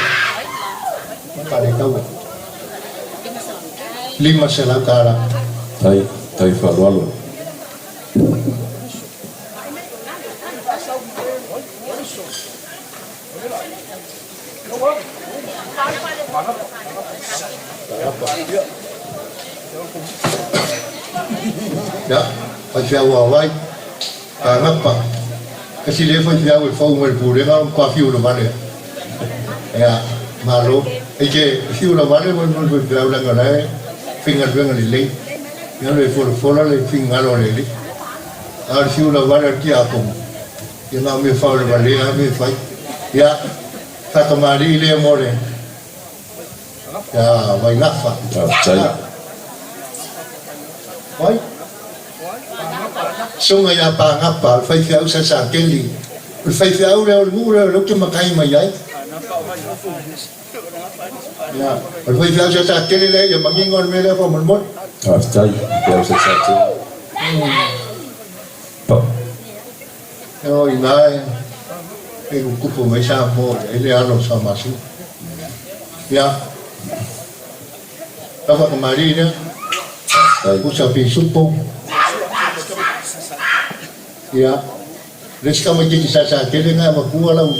Palekaua. $500. Tai, tai faaaloalo. Ia, faifeau a vai, agapa. Kasi le faifeau e fau mai le pulega o matua fiu le vale. Ia, malo. E te fiu le vale mo le faifeau leaga o la e faigaluega lelei. Ia le folafola le finagalo a le Alii. A o le fiu le vale o le tiakono, ia na o mea fao le valea a mea fai. Ia, faatamalii lea mo le ia Vaigafa. Faafetai. Vai? Susuga ia Pagapa, o le faifeau Salesatele. O le faifeau lea o le nuu lea o lea ou te matai mai ai. Ia, o le faifeau Salesatele lea, ia manino le mea lea faamolemole. Faafetai, faifeau Salesatele. Pa. O i ina e tutupu mai Samoa i ai le alo o Samasina. Ia, lava tamalii lea. Usa pisupo. Ia, le isi tamaitiiti Salesatele na e avatua lau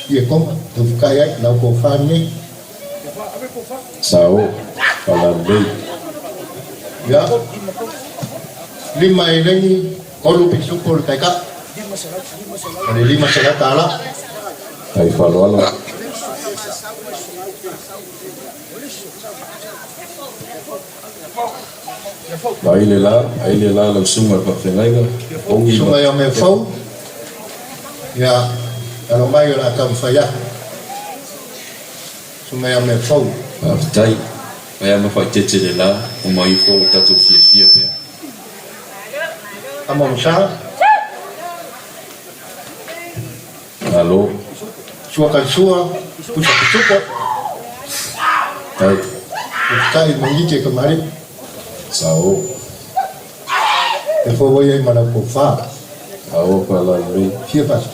iekoga, taufukai ai, lau tofa lenei. Sao, Falalelei. Ia, 5 eleni, 3 pisupo le taitai. Ma le $500. Tai faaaloalo. Ai le la, ai le la lau susuga i le faafeagaiga, Ogi ma. Susuga ia Meafou, ia, alo mai o le a taumafai atu. Susuga ia Meafou. Faafetai. Fai lava ma faaeteete le la, uma ifo o tatou fiafia pea. Tama o Sa. Malo. Sua kai sua, pusa pituka. Tai. Tai mangiti e kamari. Sao. E fo wai ai malau ko fa. Ao pa la lei. Fia fasa.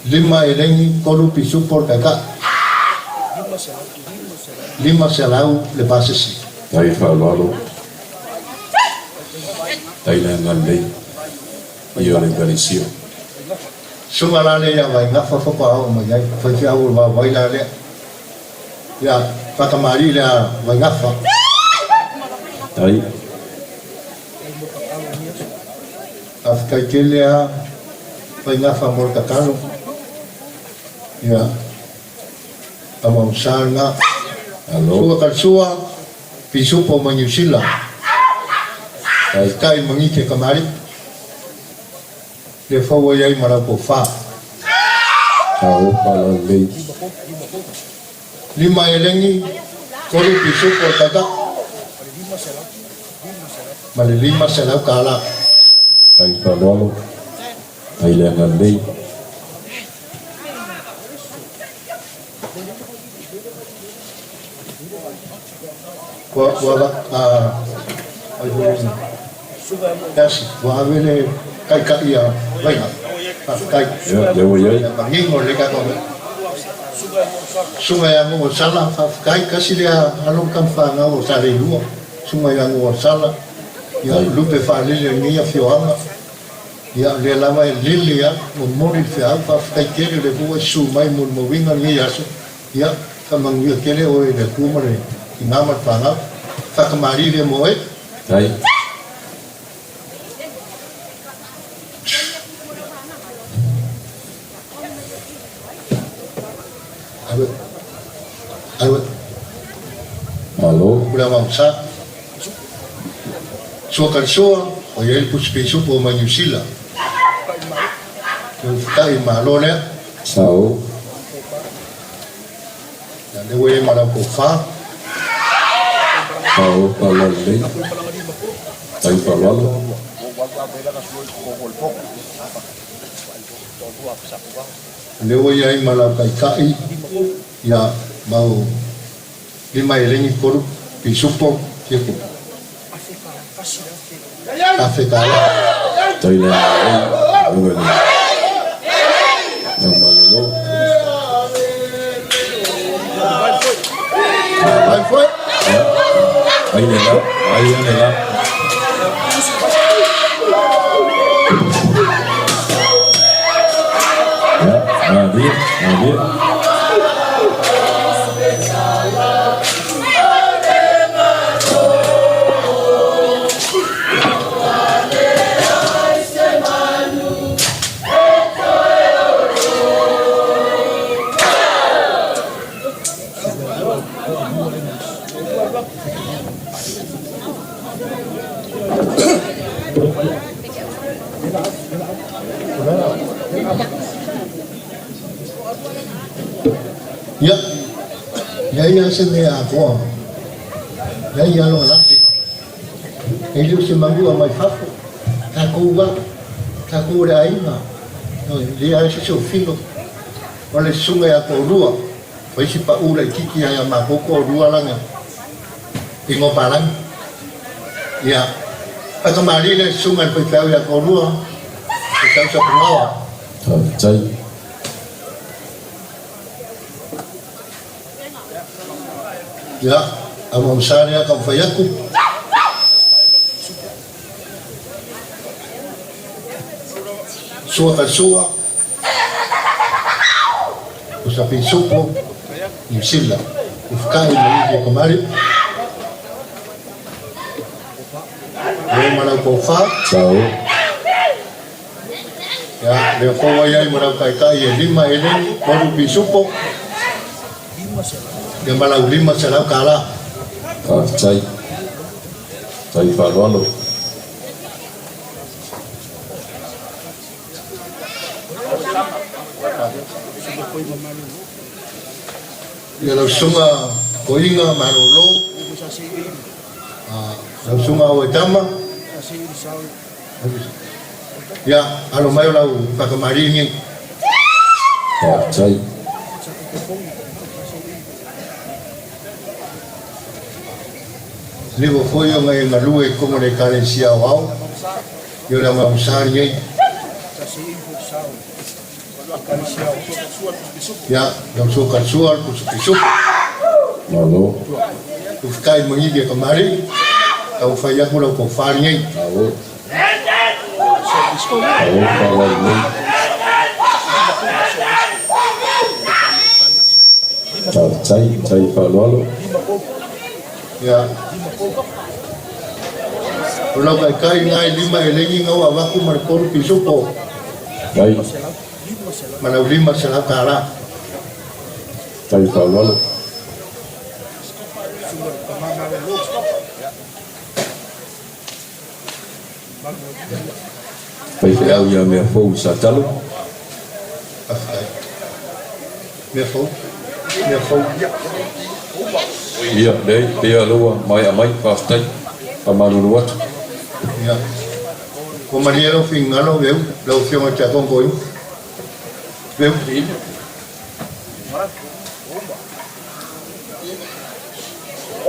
5 eleni 3 pisupo le kaika. 500 le pasesi. Tai faaaloalo. Tai le agalelei. Ia o le Ekalesia. Suga la lea ia Vaigafa faatoa oo mai ai, faifeau o le vaovai la lea. Ia faatamalii lea Vaigafa. Tai. Faafetai tele a Vaigafa mo le tatalo. Ia tama o sa lena. Alo. Sua Kalsua, pisupo mai Niu Sila. Tai. Faafetai magite kamali'i. Le fau ai ai ma lau tofa. Ao faalalelei. 5 eleni, 3 pisupo le taitai. Ma le $500. Tai faaaloalo. Tai le agalelei. Ua ua ai foi Asi, ua ave le taitai ia Vaiga. Faafetai. Ia, lea ua i ai. Ia manino lelei tatou mea. Susuga ia Nuuosala, faafetai. Tasi lea alo ma tama fanau o Saleilua. Susuga ia Nuuosala. Ia, lupe faalele o lenei afioaga. Ia, lea lava e lele lava, momoli le feau. Faafetai tele o lea foi ua e susu mai mo le mauiga lenei aso. Ia, faamanuia tele oe i le Atua ma le tina ma le fanau. Faatamalii lea mo oe. Tai. Ave. Ave. Malo. Pule Mausa. Sua Kalisoa, o i ai le pusi pisupo mai Niu Sila. Le ufutai malo lea. Sao. Ia lea ua i ai ma lau tofa. Sao faalalelei. Tai faaaloalo. Lea ua i ai ma lau taitai, ia mau 5 eleni 3 pisupo tiaku. $1,000. Tai le agalelei. Ua le. Ua malolo. Vai foi. Ai le la, ai le la. Ia, malie, malie. Ia, leai lava se mea atoa. Leai lava lona lape. E le o se manua mai fafo, tatou lava, tatou o le aiga, ioe, e leai se isi o filo, o le susuga ia toalua, fai si pau laitiiti lava ia matou toalua lana igoa palagi. Ia, faatamalii le susuga i le faifeau ia toalua, e tau sapugaoa. Faafetai. Ia, amuamusa lea taumafai atu. Sua ka sua, o sa pisupo, Niu Sila, ufukai ma isi o kamari. Leo ma lau tofa. Sao. Ia, lea foi ua i ai ma lau taitai e lima eleni, tolu pisupo, ia ma lau $500 tala. Faafetai. Tai faaaloalo. Ia lau susuga Koiga Malolo, lau susuga Auaitama, Ia, alo mai o lau whakamarie nei. Faafetai. Livo foi o ngai galue i komo le Ekalesia o Ao, i o le Amamusari nei. Ia, lau sua kalsua, pusu pisupu. Malo. Ufkai mangigi e kamari, tau whai aku lau kofari nei. Malo. Malo, whalai nei. Faafetai, tai faaaloalo. Ia. O lau kaikai ngai lima elegi ngau avaku ma le tolu pisupo. Mai. Ma lau $500 tala. Tai faaaloalo. Faifeau ia mea fou sa talo. Faafetai. Mea fou. Mea fou. Ia, leai, pea loa maea mai, faafetai. Faamalulu atu. Ia. Ua malie lau finagalo, Veu, lau Afioga i le Tiakono Toeaina. Veu.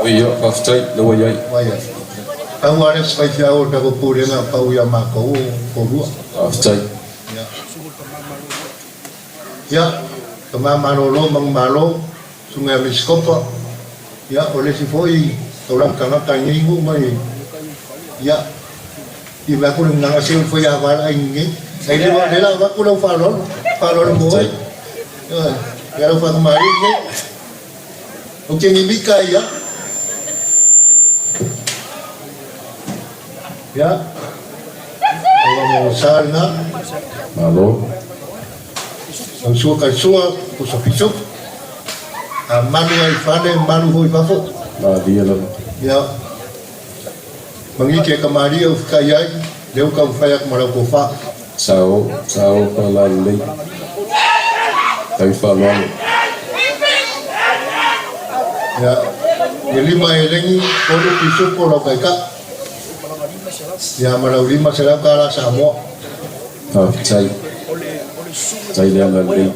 Ia, faafetai, lea ua i ai. Ua i ai. Pau lava lea o se faifeau o le tatou Pulega pau ia matou o toalua. Faafetai. Ia. Ia, tama malolo manumalo, susuga ia Misikopa, ia, o le isi foi taulaga tagata i nei nuu mai, ia, i vae atu le gagaga seu foi a vala ai nei. Ai le le la avatu lau faaaloalo, faaaloalo mo oe. Ioe, ia lau faatamalii nei. Ou te mimika ai ia. Ia, ua mo sa lena. Malo. Lau sua kai sua, pusa pisu. A malu ai fale, malu hoi fafo. Malie lava. Ia, mangiti e kamalie u whikai ai, leu ka whai aku ma lau kofa. Sao, sao pa la lelei. Tau faaaloalo. Ia, e lima e lengi, tolu pisupo lau kaika. Ia, ma lau $500 tala Samoa. Faafetai. Tai le agalelei.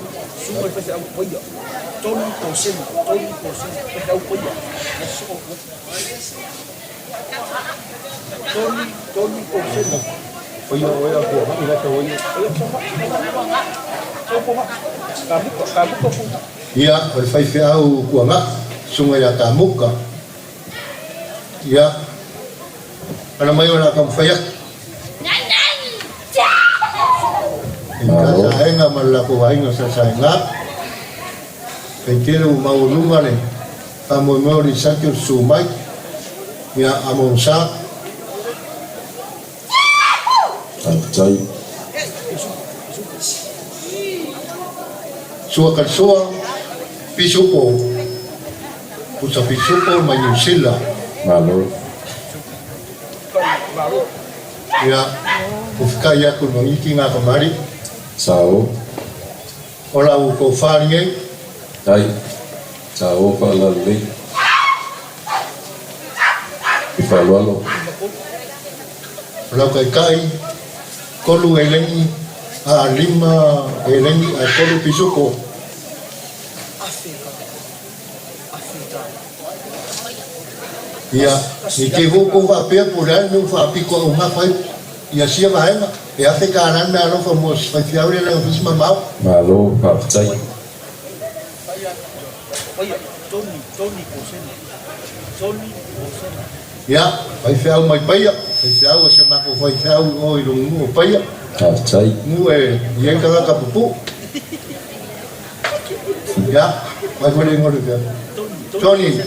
Ia, o le faifeau kuaga, susuga ia Kamuka. Ia, ala mai o le a taumafai atu. I ka saega ma le latou aiga sa saega, kai tele ua maualuga le faamoemoe o Lisati o le susu mai, ia Amon Sa. Faafetai. Sua ka le sua, pisupo, pusa pisupo mai Niu Sila. Malo. Ia, ua fekai atu i Mangiti ngā kamari. Sao. O lau tofa lenei. Tai. Sao faalalelei. I faaaloalo. O lau taitai, tolu eleni, a lima eleni ae tolu pisupo. Ia, ne i te i foi tou faapea po o le a le mea ua faapito augafa ai ia sia vaega, e $1000 le meaalofa mo si faifeau lea leaga foi si mamao. Malo faafetai. Ia, faifeau mai Paia, faifeau a si o matou faifeau i o i lou nuu o Paia. Faafetai. Nuu e i ai tagata pupuu. Ia, mai foi le igoa o le faifeau. Tony.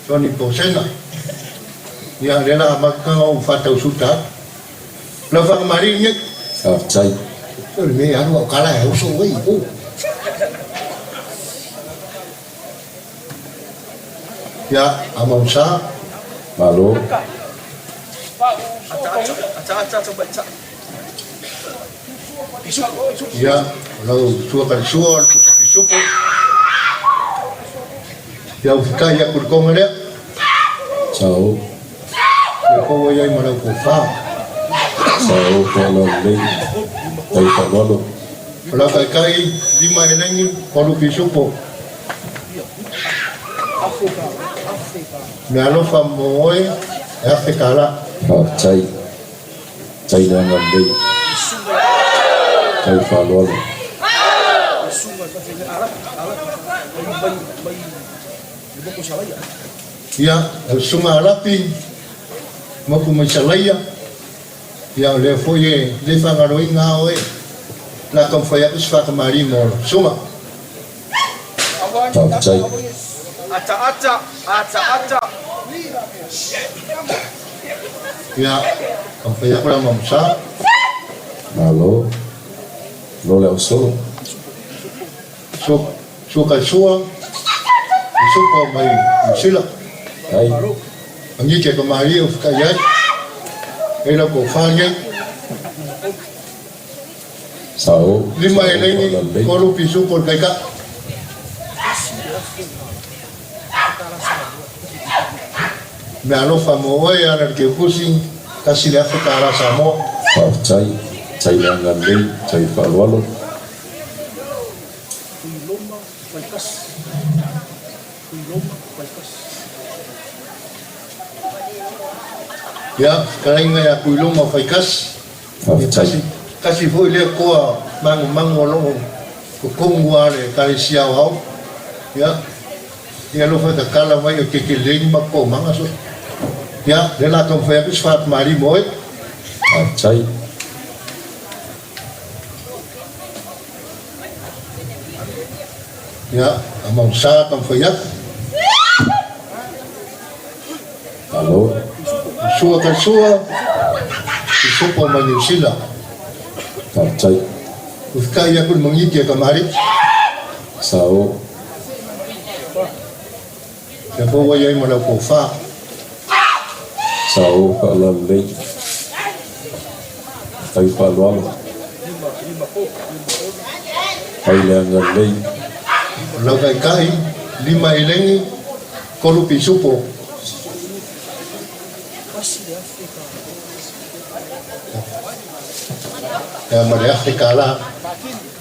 Tony Kosena. Ia, lea la amata ona ou faatausuta atu. Lau faagamalii nei. Faafetai. O le mea e alu au kala e uso oi o. Ia, a mausa. Malo. Ia, o lau sua kalisua o le pisupo. Ia, ufikai aku le konga lea. Sao. Ia kou ai ai ma lau tofa. Sao faalalelei tai faaaloalo. O lau taitai lima eleni o lu pisupo. Mea alofa mo oe e $1000. Faafetai. Tai le agalelei. Tai faaaloalo. Ia, lau susuga Alapi, moku mai Salaia, ia o lea foi e le faagaloina a oe, o le a taumafai atu se faatamalii mo lau susuga. Faafetai. Ia, taumafai atu la Mamusa. Malo. Malo le ausolo. Sua kai sua, i supa mai Niu Sila. Ai. Angi ke ka malie o whikai ai. Ei lau kou wha nei. Sao. Lima e leini, kolu pi supa o kai ka. Mea alofa mo oe ana le keukusi, kasi le $1000 Samoa. Faafetai, tai le agalelei, tai faaaloalo. Ia, fetalaiga ia Tuiloma Faikasi. Faafetai. Tasi foi lea toa magumagu o lo o totonu lava le Ekalesia Aoao. Ia, ia alofa e tatala mai o tetelei ni matou taumaga so. Ia, lea o le a taumafai atu se faatamalii mo oe. Faafetai. Ia, a mausa taumafai atu. Malo. Sua ka sua, i sopa mai Niu Sila. Faafetai. Ufikai aku le magiti e kamali'i. Sao. Ia fou ai ai ma lau tofa. Sao faalalelei. Tai faaaloalo. Tai le agalelei. O lau taitai, lima eleni, tolu pisupo. Ia ma le $1000,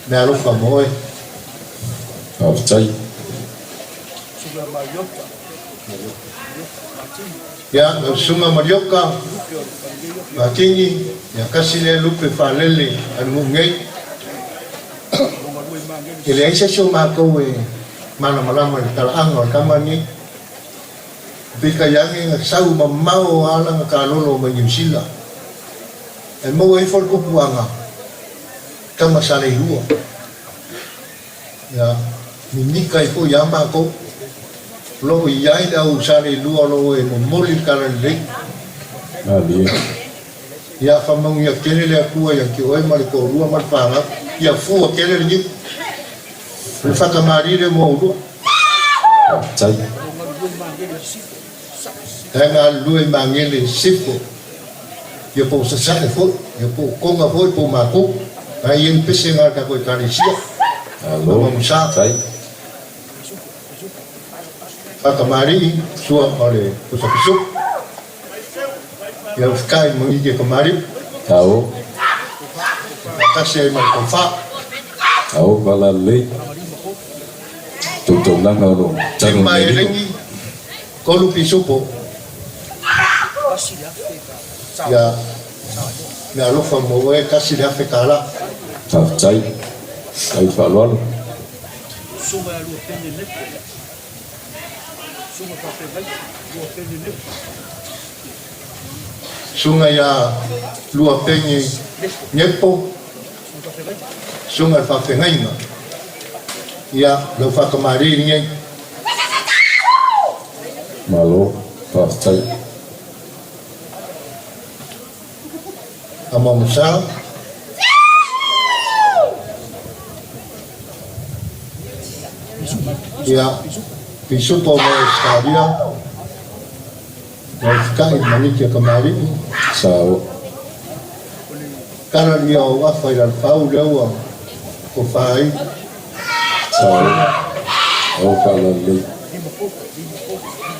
mea alofa mo oe. Faafetai. Ia, lau susuga Marioka Matini, ia kasi lea lupe faalele a le nuu nei. E leai se isi o matou e malamalama i le talaaga o le tama lenei. Peitai ane na sau mamao lava lana kalolo mai Niu Sila. Ae maua ifo le tupuaga, tama sa leilua. Ia, mimika ai foi ia matou, o lo o i ai le au sa leilua o lo o e momoli le talalelei. Malie. Ia faamaunia tele le Atua ia te oe ma le toalua ma le fanau, ia fua tele le niu. O le faatamalii lea mo oulua. Faafetai. E galulue i Magele i Sisifo, ia po o Sasae foi, ia po o Toga foi, po o matou, na e i ai le pese lena a le tatou Ekalesia. Malo, Mamusa. faafetai. Faatamalii, sua o le Pusa Pisupo. Ia ua fekai ma ike kamali'i. Sao. Faatasi ai ma le tofa. Sao vala lelei. Tautaulaga o lo o talo Lima nei e lilo. legi, tolu pisupo. Ia meaalofa mo oe, $1,000. Faafetai. Faafetai faaaloalo. Susuga ia Luapene Nepo, Susuga i le Faafeagaiga. Ia, lau faatamalii lenei. Malo, faafetai. Amamusa. Ia, pisupo mai Australia, ua feta'i ma niki a kamali'i. Sao. Tala lia o afa i lalafau lea ua tofa ai. Sao. Ao faalalelei.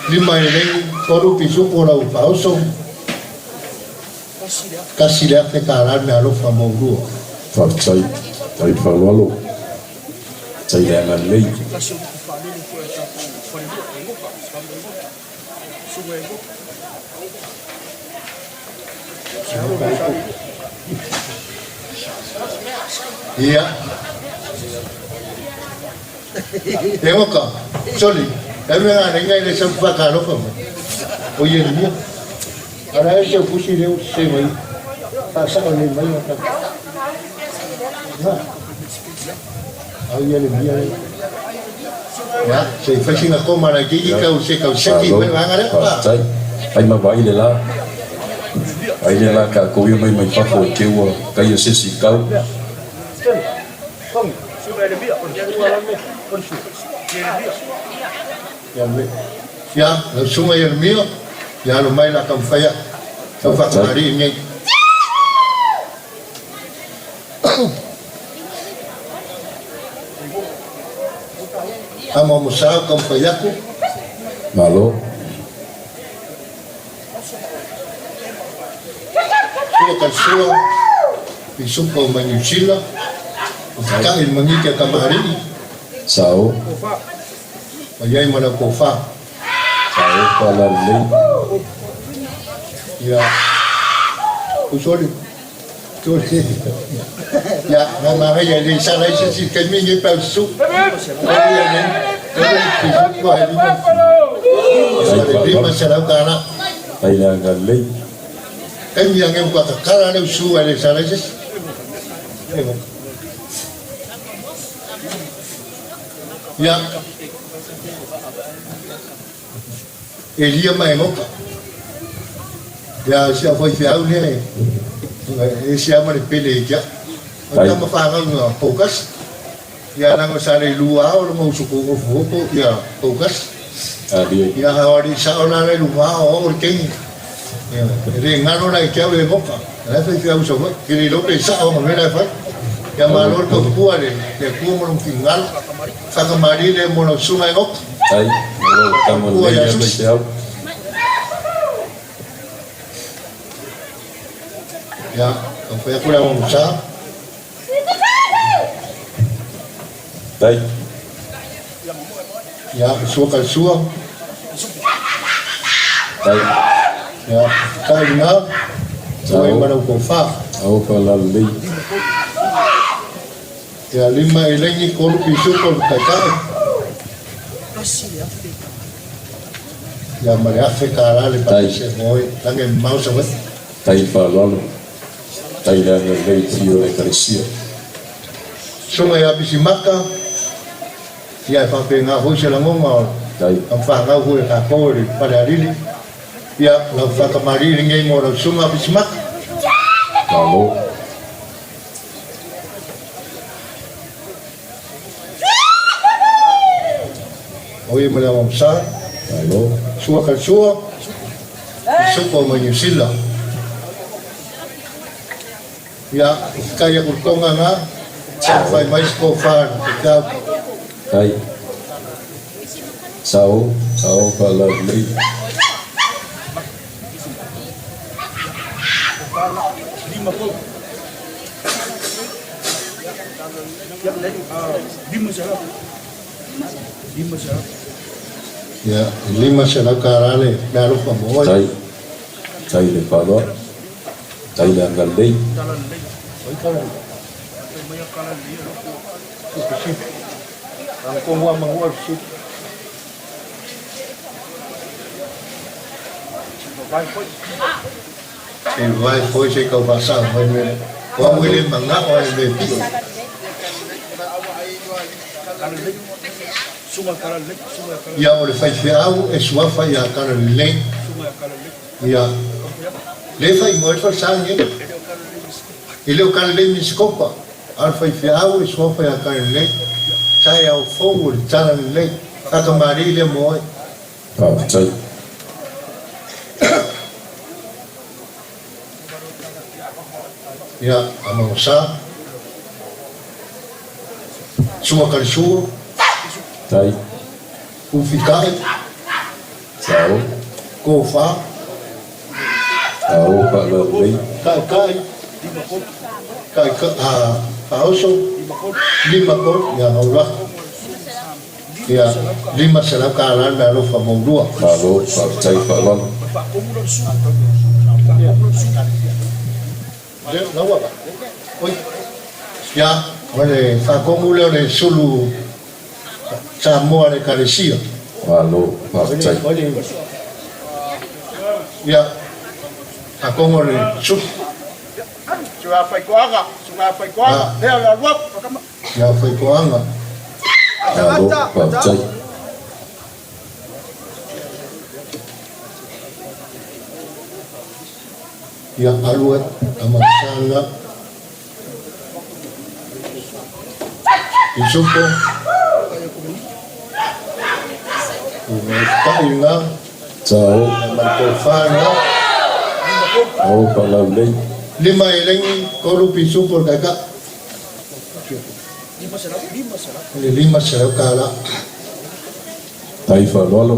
5 e legi, 3 pisupo lau faaoso. $1,000 le meaalofa mo ulua. Faafetai. Faafetai faaaloalo. Faafetai le agalelei. Ia. E oka, soli, e mea ngā renga i le sau whakalofa mai. O ia nia. Ara e te pusi reo se mai. Whasaka nei mai o ka. Nga. Au ia le mia le. Ia, se whasinga koma na kiki kau se kau seki mai wanga lea. Faafetai. Ai ma vaai le la. Vaai le la ka kou ia mai mai fafo e te ua kai o se isi kau. Ia, lau susuga Ieremia, ia alo mai la taumafai a'u tau faatamalii nei. Amoamosā o taumafai atu. Malo. Sua Kalsua, pisupo mai Niu Sila, o feta'i i le magiti a Kamāli'i. Sao. Ma i ai ma lau tofa. Sao faalalelei. Ia, usoli, soli. Ia, na manaia e le i sala ai se isi taimi lenei pe a ususu. Soli ia nei, soli pisupo ae lima, le $500. Ai le agalelei. Taimi ange ua kakala le usu ae le i sala ai se isi. Ia, Elia ma Enoka. Ia, si au faifeau lea e ese lava ma le pele ia te au. O le tama fanau na Poukasi. Ia, leaga sa le lua ao lona uso ofoofo ia Poukasi. Ia, a o alii sao la la i luga o au o le teine. Ia, e le galo la ia te au Enoka. O la e faifeau Savaii. Ke le iloa pe sao ma mea la e fai. Ia malo le tautua le Atua ma lona finagalo. Whakamarie lea mo lau susuga Enoka. Ai, malo tama Tautua lelei ia lea Susi. faifeau. Ia, taumafai atu le Amomusa. Tai. Ia, o sua kalsua. Tai. Ia, tai lena, ua e Ao. ma lau tofa. Ao faalalelei. Ia, 5 elegi, 3 pisupo le taitai. Ia, ma le $1,000 le Tai. pakese mo oe, lage e mamao Savaii. Tai faaaloalo. Tai le agalelei i tui o le Ekalesia. Susuga ia Pisimaka, ia e faapena foi se lagona o Tai. lau fanau foi a tatou i le Falealili. Ia, lau faatamalii lenei mo lau susuga Pisimaka. Malo. O ia ma le Aoaosa. Malo. Sua Kalsua, pisupo mai Niu Sila. Ia, o fekai aku le Tonga na, taumafai mai se tofa na faitau. Tai. Sao, sao faalalelei. Ia, e $500 tala le meaalofa mo oe. Tai, tai le faaaloalo, tai le agalelei. Se i vae foi se i tau faasao mai mea lea. O au e le manao lava i mea pio. Ia o le faifeau e suafa ia Talalelei. Ia le faaigoa ai le falesa lenei. E le o Talalelei Menisikopa, a o le faifeau e suafa ia Talalelei. Taeao fou o le Talalelei. Faatamalii lea mo oe. Faafetai. Ia, a Mausa. Sua Kalisua. Tai. Ufikai. Sao. Kofa. Ao faalalelei. Kaikai. Kaikai, a, Faaoso. Limakolu, ia Gaulaka. Ia, $500 le meaalofa mo ulua. Malo, faafetai faaaloalo. Ia, o le faatonu lea o le sulu Samoa a le Ekalesia. Malo, faafetai. Ia, faatonu o le sulu. Ia Faitoaga. Malo, faafetai. Ia alu ai Amasaga Isupo Umaita'i lena Sao. Ma le tofa lena. Ao faalaulei. Lima elegi tolu pisupo le kaeka'i. O le $500. Tai faaaloalo.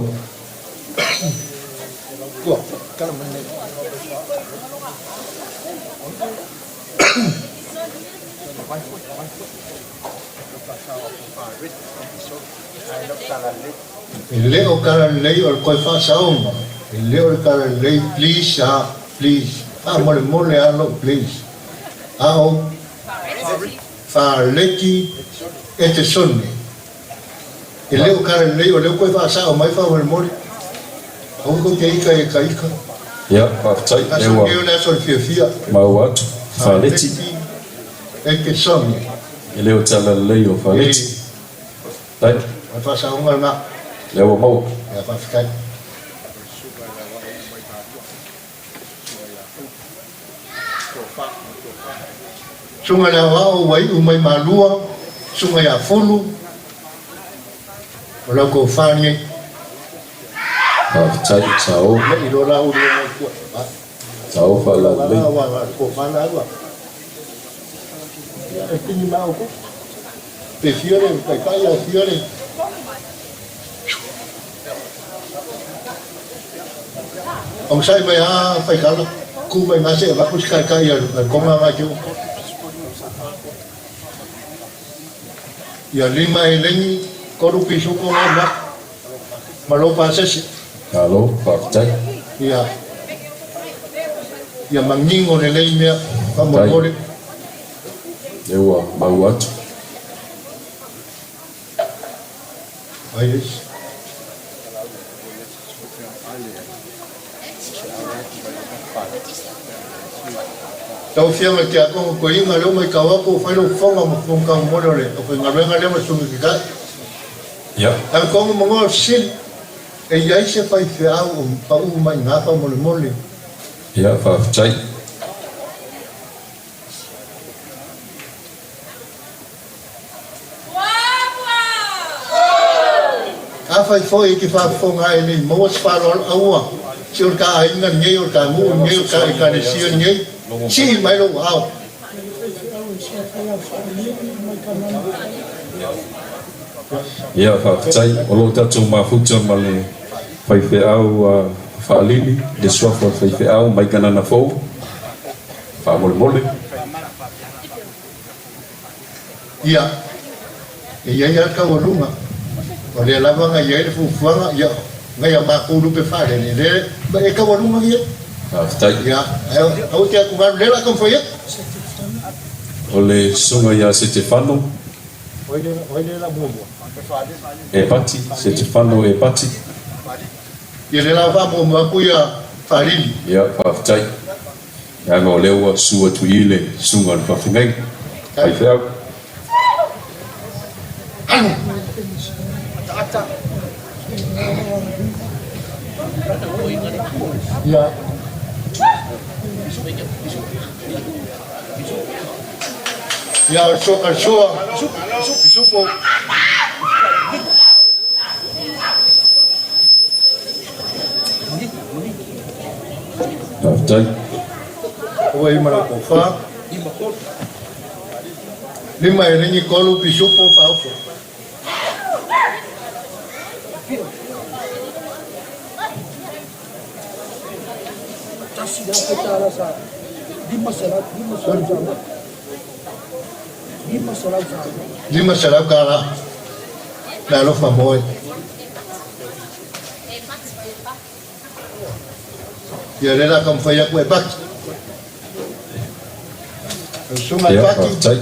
E le o Talalelei o le toe faasaoga, e le o le Talalelei please a please faamolemole a lou please a o Faaleki Etesone. E le o Talalelei o lea ua toe faasao mai faamolemole. Aua tou te ika e ka ika. Ia, faafetai. Aso lenei o le aso o le fiafia. Maua atu. Faaleti. Etesone. E le o Talalelei o Faaleti. Tai. O le faasaoga lena. Lea ua maua. Ia, faafetai. Susuga i le Aoao ua iu mai Malua, Susuga ia Fulu, o lau tofa lenei. Faafetai, Sao. Lei loa la ulu mai tua. Sao faalalelei. E tini mai au Pe fia le taitai a fia le Onosai mai a Faikalo, ku mai nga se avatu se kaikai a le konga ngai te Ia lima elegi, tolu pisuko nga ma, ma lo pasese. Malo, faafetai. Ia, ia manino lelei mea, faamolemole. Lea ua maua atu. Ai le isi. Lau Afioga i le Tiakono Toeaina, lea ua matau atu ua fai lou fofoga ma fofoga mole o le aufaigaluega lea ma le Susuga Taitai. Ia. Talitonu manoa o le fesili, e i ai se faifeau o pau mai i ina faamolemole? Ia, faafetai. Afai foi e te faafofoga ae le i maua se faaaloalo, aua, se o le ta aiga lenei, o le ta nuu lenei, o le ta ekalesia lenei, sii mai lou aao. Ia, faafetai. O lo o tatou mafuta ma le faifeau faalili, le suafa o le faifeau mai Kanana Fou. Faamolemole. Ia, e i ai lava le taualuga, o lea lava na i ai le fuafuaga, ia, nai a matou lupe faalele, lea e taualuga ia. Faafetai. Ia, ae aua te atugalu, lea o le a taumafai atu. O le susuga ia Setefano. O ai lea la muamua? Epati, Setefano Epati. Ia, lea la faamuamua atu ia Faalili. Ia, faafetai. Leaga o lea ua susu atu i i le susuga a le faafeagaiga. Faifeau. Ia. Ia, o le soa, soa, pisupo. Faafetai. Ua i mana kofa. 5 e lengi 3 pisupo faofo. $500 tala. Le alofa moe. Ia le la taumafai atu e Pati. O susuga e Pati. Faafetai.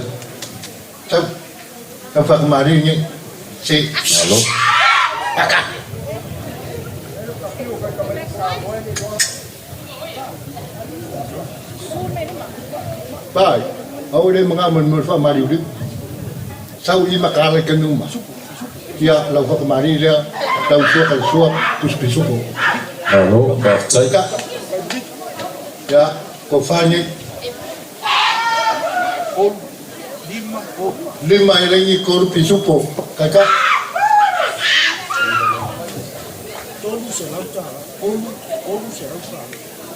Tau tau fakamali nei. Se. Malo. Paka. Pai. Au le mga mo mo fa mali uli. Sau i makala ke numa. Ia lau fakamali lea tau sua ka sua puspisupo. Malo, faafetai. Ka. Ia ko fani. 5 e lengi 3 pisupo. Kaka.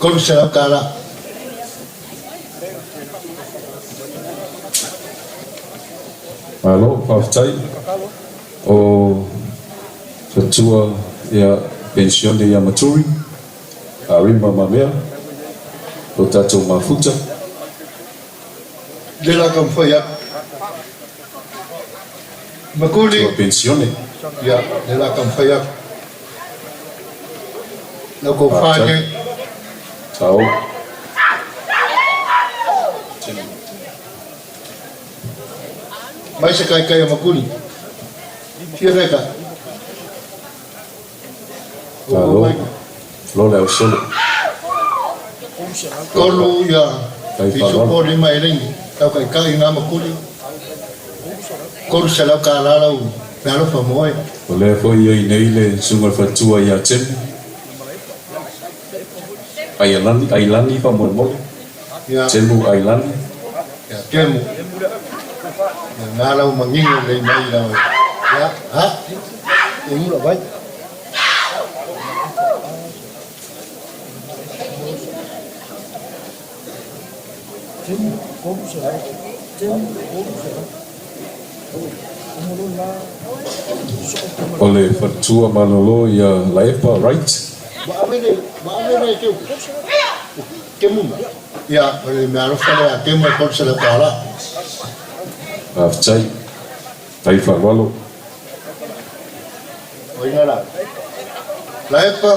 300 tala. Malo, faafetai. O fatua ia pensione ia Maturi, Arima Mamea, o tatou mafuta. Le la taumafai atu. Makuli. Tua pensione. Ia, le la taumafai atu. Lau kou fane. Tao. Mai se kaikai o Makuli. Fia leka. Malo. Lo le au solo. 3 ia pisupo 5 e lengi. Lau kaikai ngā Makuli. 300 tala lau me alofa moe. O lea foi ia i nei le susuga le faletua ia Temu. Ailani, Ailani faamolemole. Temu Ailani. Ia Temu. Ia ngā lau mangingo lei mai lau. Ia, ha? E mura vai. O le faletua malolo ia Laepa Wright. Ia, o le mea alofa lea a Temu e $300. Faafetai. Tai faaaloalo. O ina la. Laepa.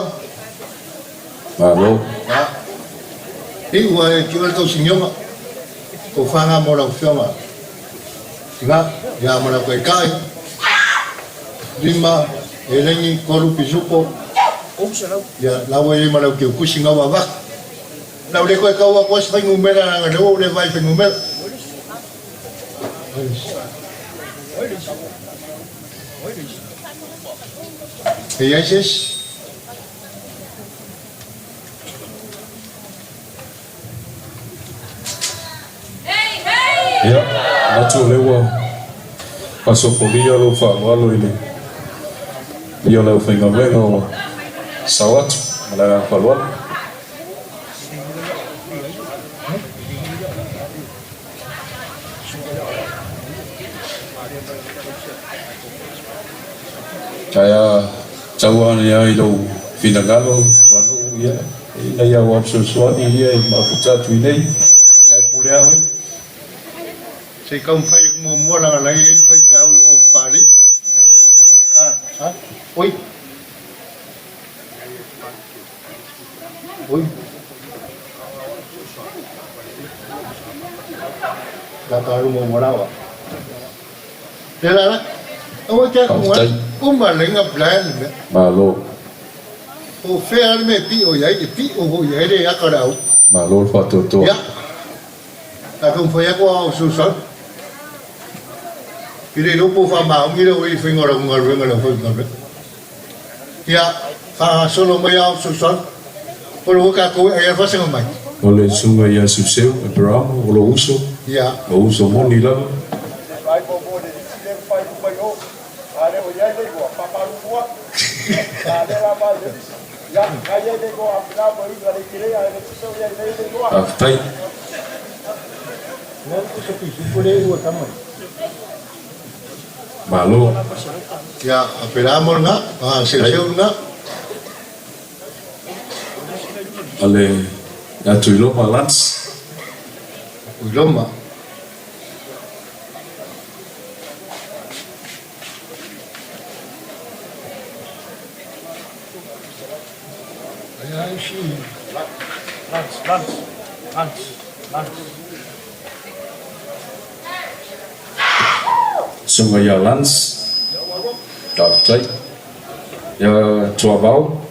Malo. Ia. I ua e tio le tausinioga. Ko whanga mo lau fionga. Nga, ia mo lau kaikai. 5 e lengi 3 pisupo. Ia lau e ma lau kiukusi ngau awak. Lau le koe kau aku as whaingumera nanga leo le vai whaingumera. E iai se isi? Ia, manatu o lea ua faasopolia lou faaaloalo i le paia o le aufaigaluega ua sao atu ma le agaga faaaloalo. Ae a tau ane ai i lou finagalo, Tuanuu, ia, ina ia ua fesoasoani ia e mafuta atu i nei. Se i taumafai atu muamua leaga la e i ai le faifeau i o Papalii. A, a, oi. Oi. La ka luma ua lava. Le la la. Aua te aku Faafetai. uma lenga plan le mea. Malo. Po o fea le mea e pio i ai, e pio foi i ai le aka o le au. Malo le faatoatoa. Ia. Sa taumafai atu a o fesoasoani. I le iloa po o faamaoni le i faiga o lau galuega i lau faigaluega. Ia, faagasolo mai a o fesoasoani. O le ua tatou e ai a le mai. O le susuga ia Suseu Aberahamo o lou uso, Ia. lou uso moni lava. Faafetai. Malo. Ia, Aberahamo lena, a Seuseu lena. A le ia Tuiloma Lance. Tuiloma. Susuga ia Lance. Faafetai. Ia Tuavao.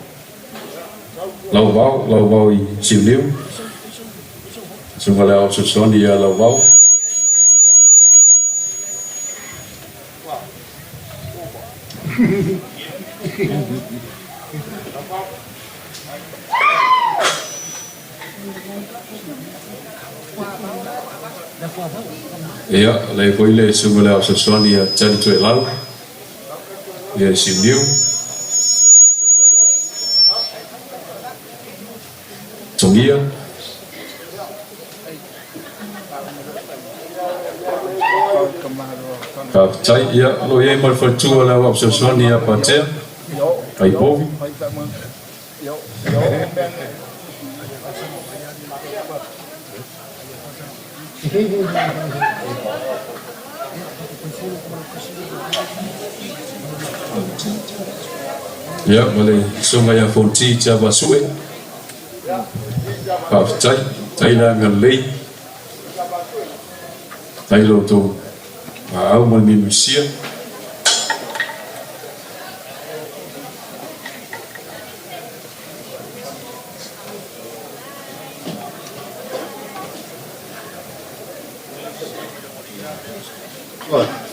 Lauvao, Lauvao i Siuniu. Susuga le Ao Fesoasoani ia Lauvao. Ia, lea foi le susuga le Ao Fesoasoani ia Tali Toelau ia i Siuniu. Togia. Faafetai. Ia, o lo o i ai ma le faletua o le Aoao Fesoasoani ia Patea, Kaipovi. Ia, ma le susuga ia Fonti Tiavasue. Faafetai. Tai le agalelei. Tai lo outou aau ma le mimisia.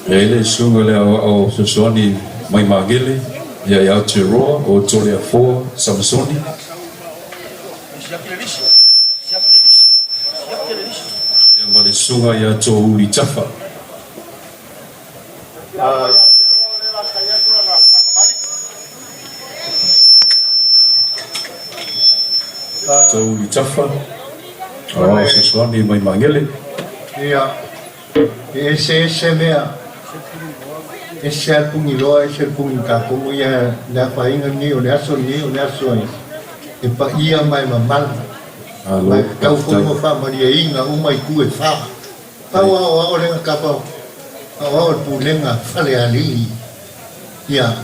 E ai le susuga le aoao fesoasoani mai Magele ia i Aotearoa o Toleafoa Samasoni. Ia ma le susuga ia Touli Tafa. Touli Tafa, aoao fesoasoani mai Magele. Ia, e eseese mea, ese lava le pugiloa, ese le pugikākomo, ia le afaina lenei o le aso lenei o le aso e paia ma e mamalu. Malo, Ma e tatau foi faafetai. ma faamalieina uma itu e fa. Pau aoao lea na kapa aoao le pulega falealii. Ia,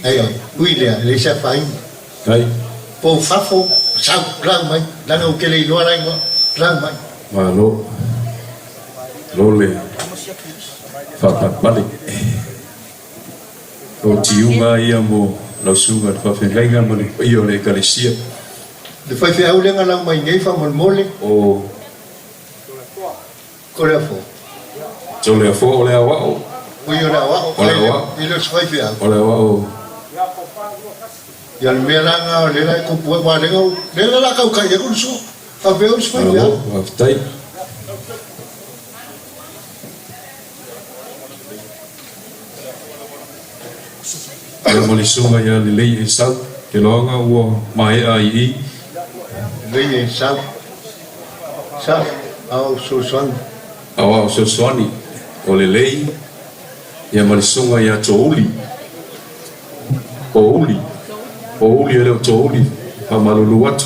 ae ui lea, e leai se afaina. Tai. Po o fafo, sau, lau mai, leaga ou te le iloa la igoa, lau mai. Malo. Lo le faapalepale. O tiuga ia mo lau susuga i le faafeagaiga ma le paia o le Ekalesia. Le faifeau lea na lau mai nei faamolemole. O. Toleafoa. Toleafoa o le aoao. O ia o le aoao. O le aoao. E le o se faifeau. O le aoao. Ia le mea la lena o lea la e tupu ai, aua o lea na, lea la o le a tautai atu le sua. Faapea o se faifeau. Malo, faafetai. Ia ma le susuga ia Lelei Esau, te loaga ua maea ai i. Lelei Esau, sa, aoao fesoasoani. Aoao fesoasoani o Lelei, ia ma le susuga ia Touli. Pouli, Pouli e le o Touli, faamalulu atu.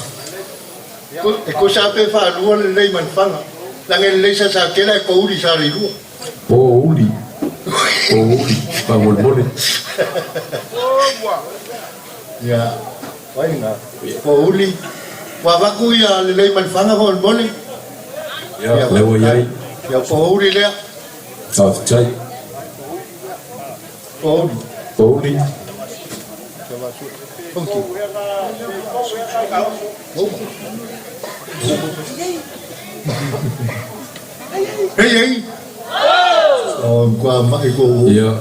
E tusa lava pe faalua lelei ma le fana. Leaga e lelei Salesatele ae pouli i Saleilua. Pouli, pouli, faamolemole. Ia, o ai lena? Pouli. Ua avatu ia lelei ma le faga faamolemole. Ia, lea ua i ai. Ia, o pouli lea. Faafetai. Pouli. Pouli. Hei hei. Oh, kua mai ko. Ia,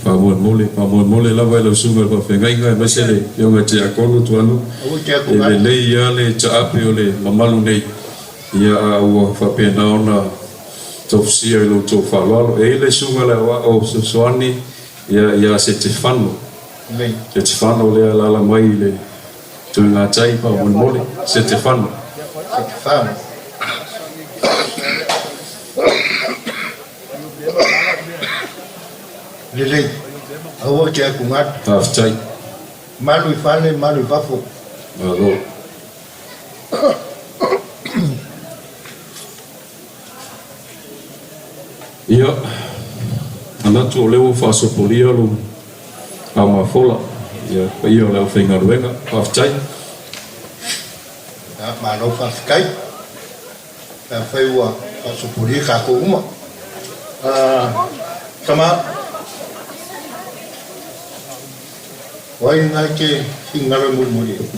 faamolemole, faamolemole lava i lau susuga i le faafeagaiga aemaise le Afioga ia Tiakono Tuanu. E lelei lava le taape o le mamalu nei, ia a ua faapena ona tofusia i lo outou faaaloalo. E i ai le susuga i le aoao fesoasoani ia ia Setefano. Setefano lea e alaala mai i le Tuigatai faamolemole. Setefano. Setefano. Lelei. Aua te atugalu. Faafetai. Malu i fale, malu i fafo. Malo. Ia, manatu o lea ua faasopolia lou aumafola, ia paia o le aufaigaluega. Faafetai. Ia, malo faafetai. Pe afai ua faasopolia tatou uma. Tama, o ai lena e te finagalo e mulimuli ai?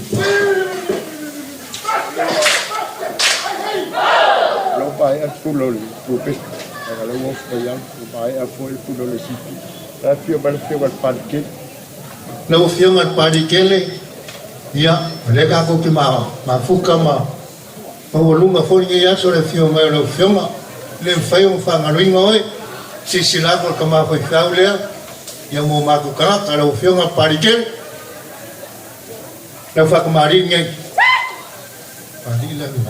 Lau maea le pule o le Tuapesa, leaga lea ua oso mai alo, ua maea foi le pule o le Sipi. La e afio mai le Afioga i le Palikele. Lau Afioga i le Palikele, ia, o lea tatou te mafuta ma maualuga foi lenei aso i le afio mai o lau Afioga. E le mafai ona faagaloina oe, silasila atu o le tama faifeau lea, ia mo matou tagata. Lau Afioga Palikele, lau faatamalii lenei. Palii le anu.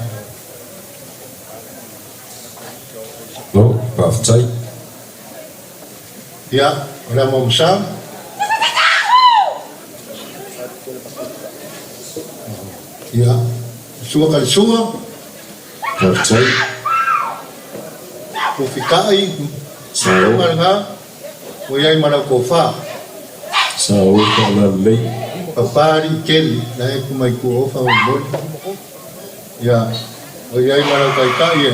Malo, faafetai. Ia, o le Amomsa. Ia, Sua Kalisua. Faafetai. Ufitai, Sao. Lena, ua i ai ma lau tofa. Sao faalalelei. Papa alii tele, la e tu mai tua o faamolemole. Ia, ua i ai ma lau taitai e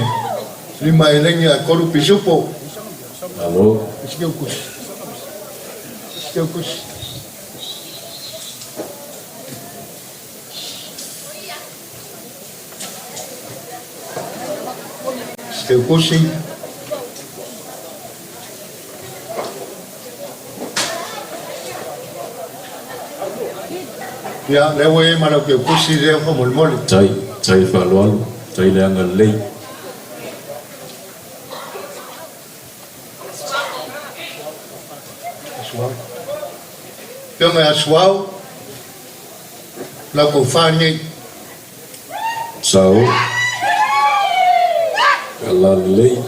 lima elegi ae tolu pisupo. Malo. Sikeukusi. Sikeukusi. Sikeukusi. Ia, lea ua i ai ma lau keukusi lea faamolemole. Tai, tai faaaloalo, tai le agalelei. Suau. Afioga ia Suau, lau tofa lenei. Sao. Alalelei.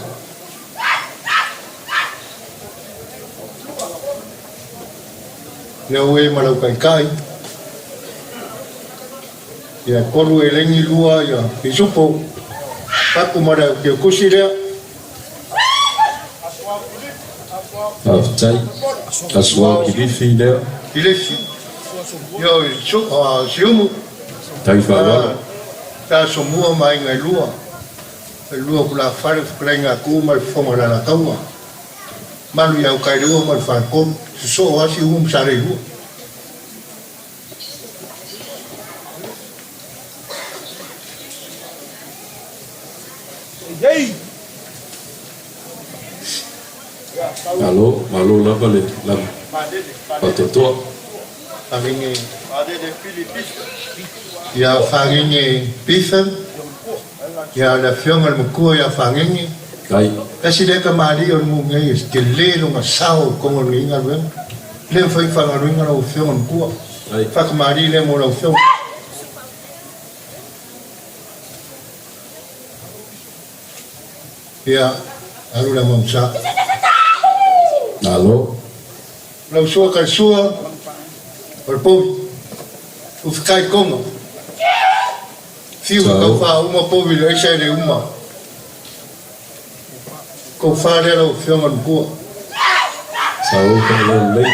Lea ua i ai ma lau taitai. Ia tolu elegi lua ia pisupo. Patu ma le keukusi lea. Faafetai. Asuao Kilifi lea. Kilifi. Ia o Siumu. Tai faaaloalo. Sa asomua ma aiga e lua. E lua tulafale fetalaiga a Tu ma le Fofoga o le Alataua. Malu ia Utaileuo ma le Faletolu. Sosoo lava Siumu ma Saleilua. Malo, malo lava le lava faatoatoa. Fagege ia Fagege Ethan, ia le afioga i le matua ia Fagege. Ai. Tasi lea tamalii o le nuu nei e tele lona sao i totonu o lenei galuega. Le mafai ona faagaluega lau afioga i le matua. Ai. Faatamalii lea mo lau afioga. Ia, alu le Mausa. Malo. Lau sua kai sua, o le povi. Ufikai konga. Fiu i tau wha uma povi le aisa e le uma. Tofa lea lau Afioga i le Matua. Sao faalalelei.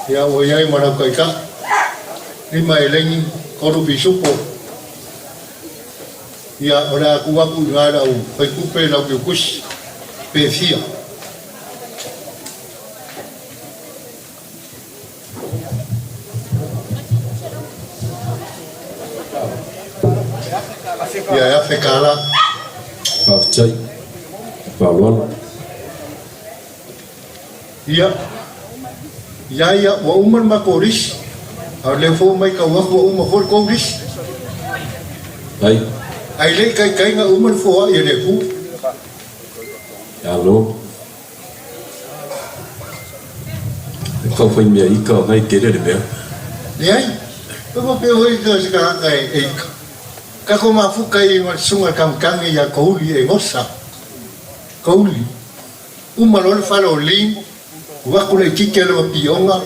Ia ua i ai ma lau Taitai, lima eleni, tolu pisupo. Ia o le a tuu atu i ina i le au faitupe lau piutusi pe fia. Ia e $1,000. Faafetai. Faaaloalo. Ia, ia ia, ua uma le matou lisi, a o lea foi ua matau atu ua uma foi le tou lisi. Ai. Ae le i taitai na uma le foai a le Atua. Malo. E tau fai mea ika o nai tele le mea. Leai, e faapea foi se tagata e ika. Tatou mafuta i ma le susuga i le Kamutangi ia Kouli e gosa. Kouli. Uma loa le fale o Lin, ua atu laitiiti a lona pioga,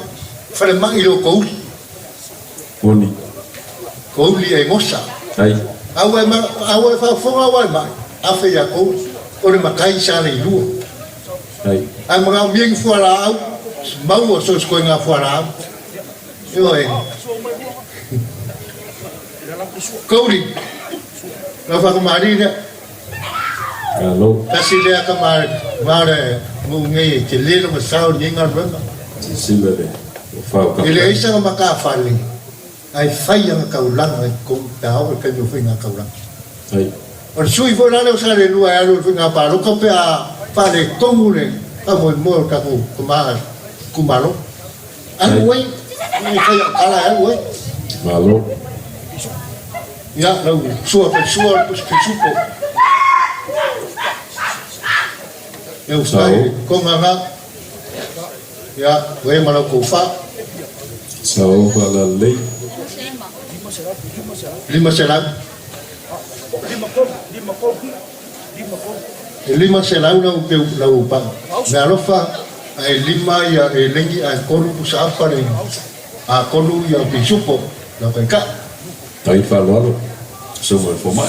falemai lea o Kouli. Moni. Kouli e gosa. Ai. A ua a ua e faafofoga ua e mai, afe ia Kouli, o le matai sa leilua. Ai. Ae manaomia ni fualaau, maua so o se koiga fualaau. Ioe. Kouli, lau faakamali'i lea. Malo. Tasi lea tama ma le nuu nei e tele lona sao i lenei galuega. Silasila le tofa o E leai sana matafale ae fai ana taulaga i totonu pe a oo i le taimi o faiga taulaga. Ai. O le sui foi la lea o Salelua e alu i le faiga palota pe a faaletonu le faamoemoe o le tatou tama itumalo. Alu ai, e fai au tala e alu ai. Malo. Ia, lau sua falesua o le pisupo. E ufai konga nga. Ia, ua e ma lau koufa. Sao faalalelei. 500. E 500 lau peu lau pa. Mealofa ae lima ia elegi ae tolu pusa apa le a tolu ia pisupo lau kaika. Tagi faaaloalo, Susuga i le Fomai.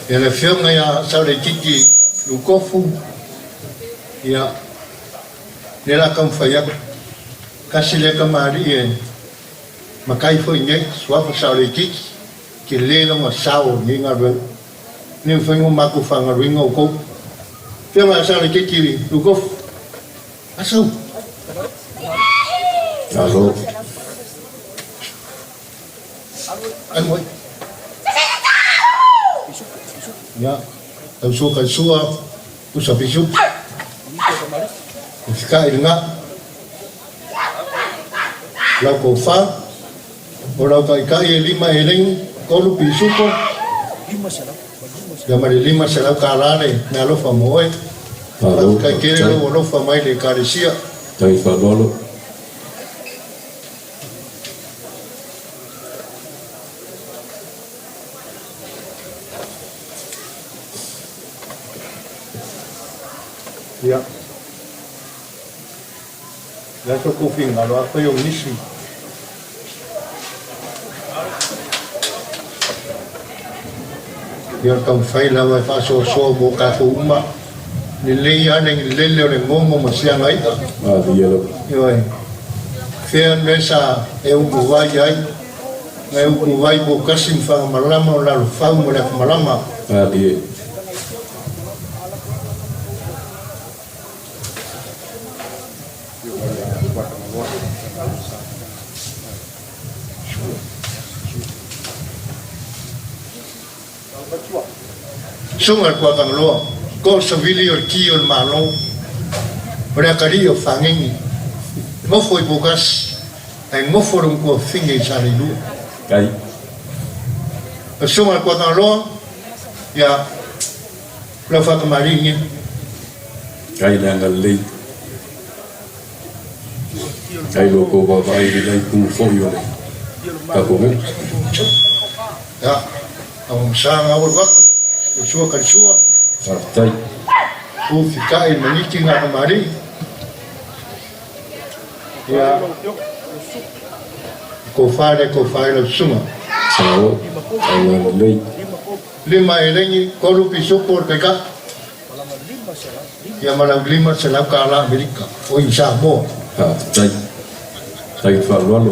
Ia le Afioga ia Saoleititi Lukofu, ia, lea la taumafai atu. Tasi lea tamalii e matai foi nei, suafa Saoleititi, tele lona sao o lenei galuega. Le mafai ona matou faagalueina outou. Afioga ia Saoleititi Lukofu, Aso. Malo. Ai moi. Ia, tau sua kai sua, pusa pisu. E whika i ngā. Lau kou wha, o lau kai kai e lima e lengi, kolu pisupo. Ia ma le $500 le mea alofa mo oe. Malo, Faafetai tele faafetai. lou alofa mai le Ekalesia. Tagi faaaloalo. Ia. Le a so kou finagalo, afai o nisi. Ia taumafai lava e faasoasoa mo tatou uma. Lelei lava le lele o le gogo ma siagai'a. Malie lava. Ioe. Fea le mea sa e utuvai ai, na e utuvai mo tasi ma Fagamalama o Lalofau ma le Afamalama. Malie. Susuga i le Tuatagaloa, ko savili o le ki o le Malo, o le atalii o Fagegi, nofo i Poutasi, ae nofo le Matuafine i Saleilua. Ai. Le Susuga i le Tuatagaloa, ia, lau faatamalii nei. Ai le agalelei. Ai lo kou vaavaai i lenei itu foi o le tatou nuu. Ia, augasa gaulu atu, o sua kalisua. Faafetai. U fita'i maniti ngā tamalii. Ia, kou fa le kou fa i lau susuga. Sao, agalelei. Lima elegi, tolu pisupo o le Taitai, ia ma lau $500 tala Amerika, o i Samoa. Faafetai. Faafetai le faaaloalo.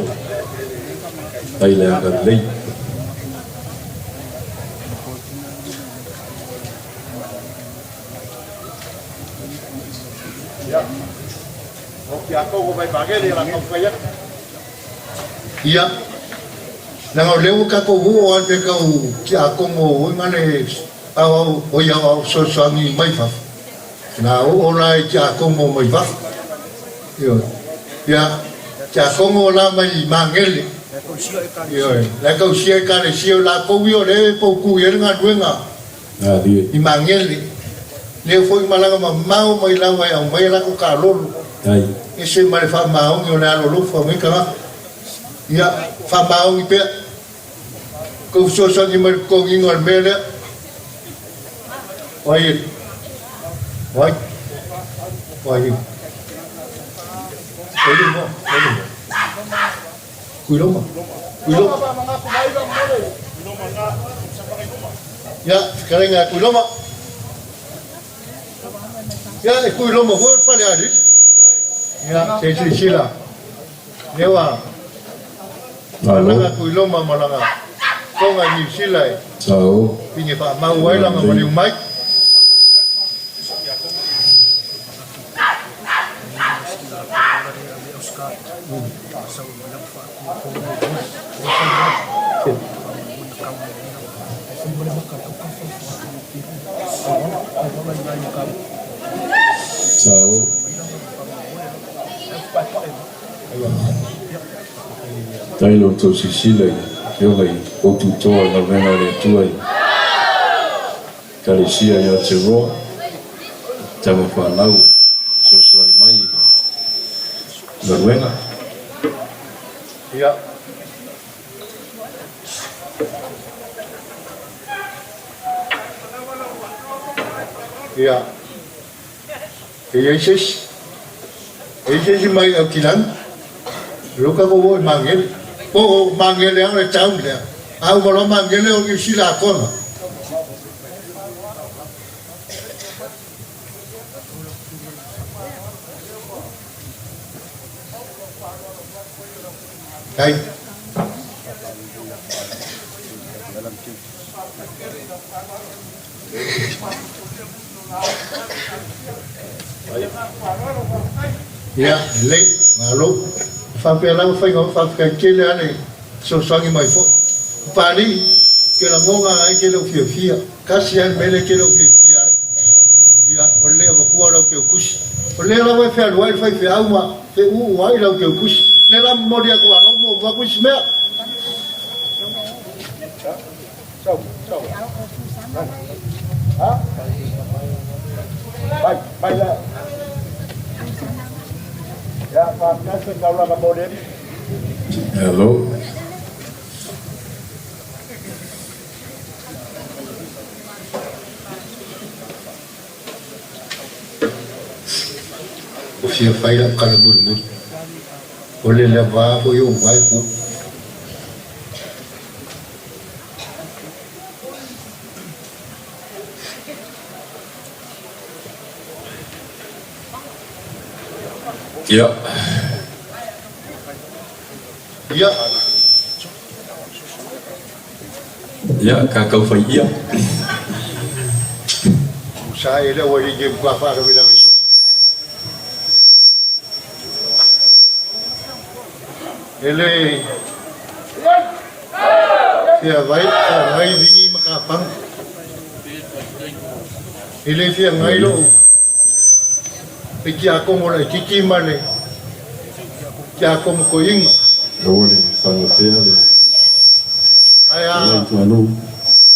Faafetai le agalelei. Ia, leaga o lea ua tatou oo lava pe tau tiakono oi ma le aoao oi aoao fesoasoani mai fafo, na oo la i tiakono mai fafo. Ioe. Ia, tiakono la mai Magele. Ioe, la e tausia ekalesia o latou ia o lea e poutu i ai le galuega. I Magele, lea foi malaga mamao mai lava e aumai a latou taalolo, ese ma le faamaoni o le alolofa mai tagata. Ia, faamaoni pea, tou fesoasoani mai i le totogiina o le mea lea. O ai e? O ai? O ai e? O le mo, o le mo. Kuiloma. Kuiloma. Ia, fetalaiga ia Kuiloma. Ia, e Kuiloma foi o le Falealili. Ia, se i silasila. Lea ua malaga Kuiloma ma lana toga i Niu Sila e pine faamau ai lana maliu mai. Faafetai lo outou silasila i Afioga i Poututoa o le galuega a le Atua i Ekalesia i Aotearoa, tama fanau e fesoasoani mai i le galuega. Ia. Ia. E i ai se isi? E i ai se isi mai Aukilani? Lea tatou o i Magele. Po o Magele lava o le town lea. A uma loa Magele o Niu Sila atoa. Kai. Ia, lelei, malo. E faapea lava faiga o faafetai tele lava le fesoasoani mai foi. Papalii, ou te lagona ai ke lou fiafia. Tasi lava le mea lea ke lou fiafia ai. Ia, o le le avatua o lau teutusi. O lea lava e fealuai le faifeau ma feuu ai lau teutusi. O lea la momoli atu a lou muamua atu isi mea. Hello. Ua fia fai lau tala mulimuli. O le lava foi o uae ku. Ia. Ia. Ia, kākau whai ia. Sa e le ua i ke mkua whaarawe su. E le fia vai, vai vingi ma ka pang. E le fia ngai lo e ki a komo la titi ma le ki a komo ko inga. Aua le fagafea le Ai a Lai tuanou.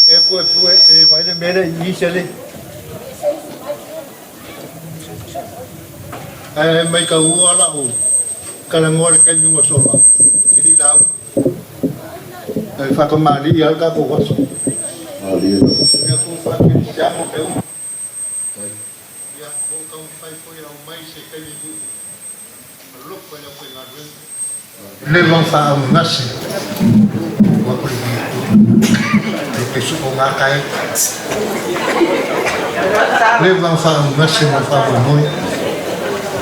E pue pue e vai le mele i se le. Ae mai ka ua la'u kalagoa le kaimi ua sola i li lau. Ae faakamalii lava le tatou aso. Malie lava. Ia kou faakerisiano pe uma. Ia ua ou taumafai foi e aumai se taimi uu alofa i le aufaigaluega. Leva faaugase ua ko le E soogata ai leva na faagasegase ma le faamoemoe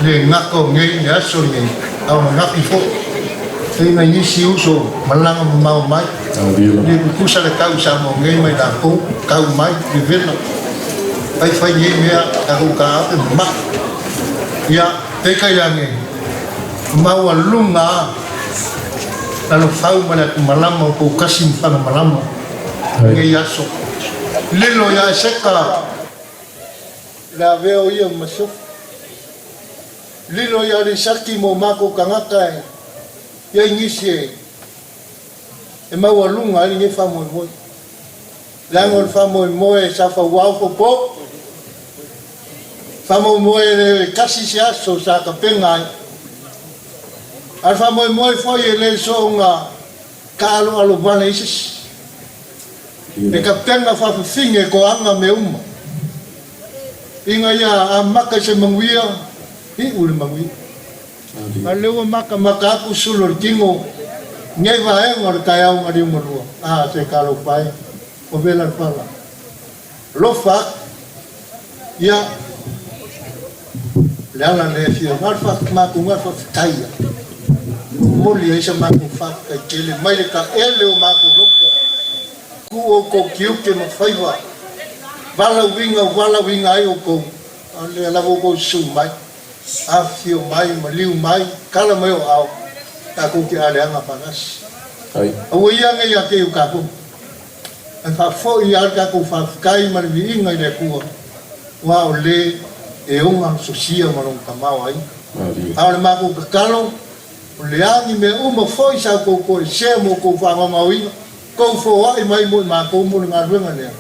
le gata o nei le aso lenei a o ananafi foi. E i nai nisi uso malaga mamao mai, le tutusa le tau i Samoa nei ma i latou, tau mai, vevela, faifai nei mea, tatou taape ma mai. Ia, peitai ane, maualuga a Lalofau ma le atumalama o Poutasi ma Fagamalama lenei aso. Lilo ia Eseka le avea o ia ma Masiofo. Lilo ia Alisaki mo makou tagata e iai nisi e e maualuga ai lenei faamoemoe. Leaga o le faamoemoe sa fauao faupo. Faamoemoe le tasi se aso sa tapena ai. A o le faamoemoe foi e le soona taaloalo vale ai se isi. E tapena faafefine e toaga mea uma ina ia amata i se manuia, iu i le manuia. A o lea ua matamata atu sulu o le tino nei vaega o le taeao na liugalua, a se talofa e, ua vela le fala. Alofa atu. Ia, o le ala lea e fia na o le matou na o le faafetai lava. Momoli ai sa matou faafetai tele mai le taele o matou loto. Tuu outou tiute ma faiva, valaauina ua valaauina ai outou, a o lea lava outou susu mai. Afifio mai, maliu mai, tala mai o aao, tatou te aleaga faatasi. Aua ia nei ia te i o tatou, ae faafoi lava le tatou faafetai ma le viiga i le Atua, aua o le e ona sosia ma lona tamaoaiga. A o le matou tatalo, o le a ni mea uma foi sa outou toesea mo outou faagaogaoina, tou foai mai mo i matou mo le galuega lea,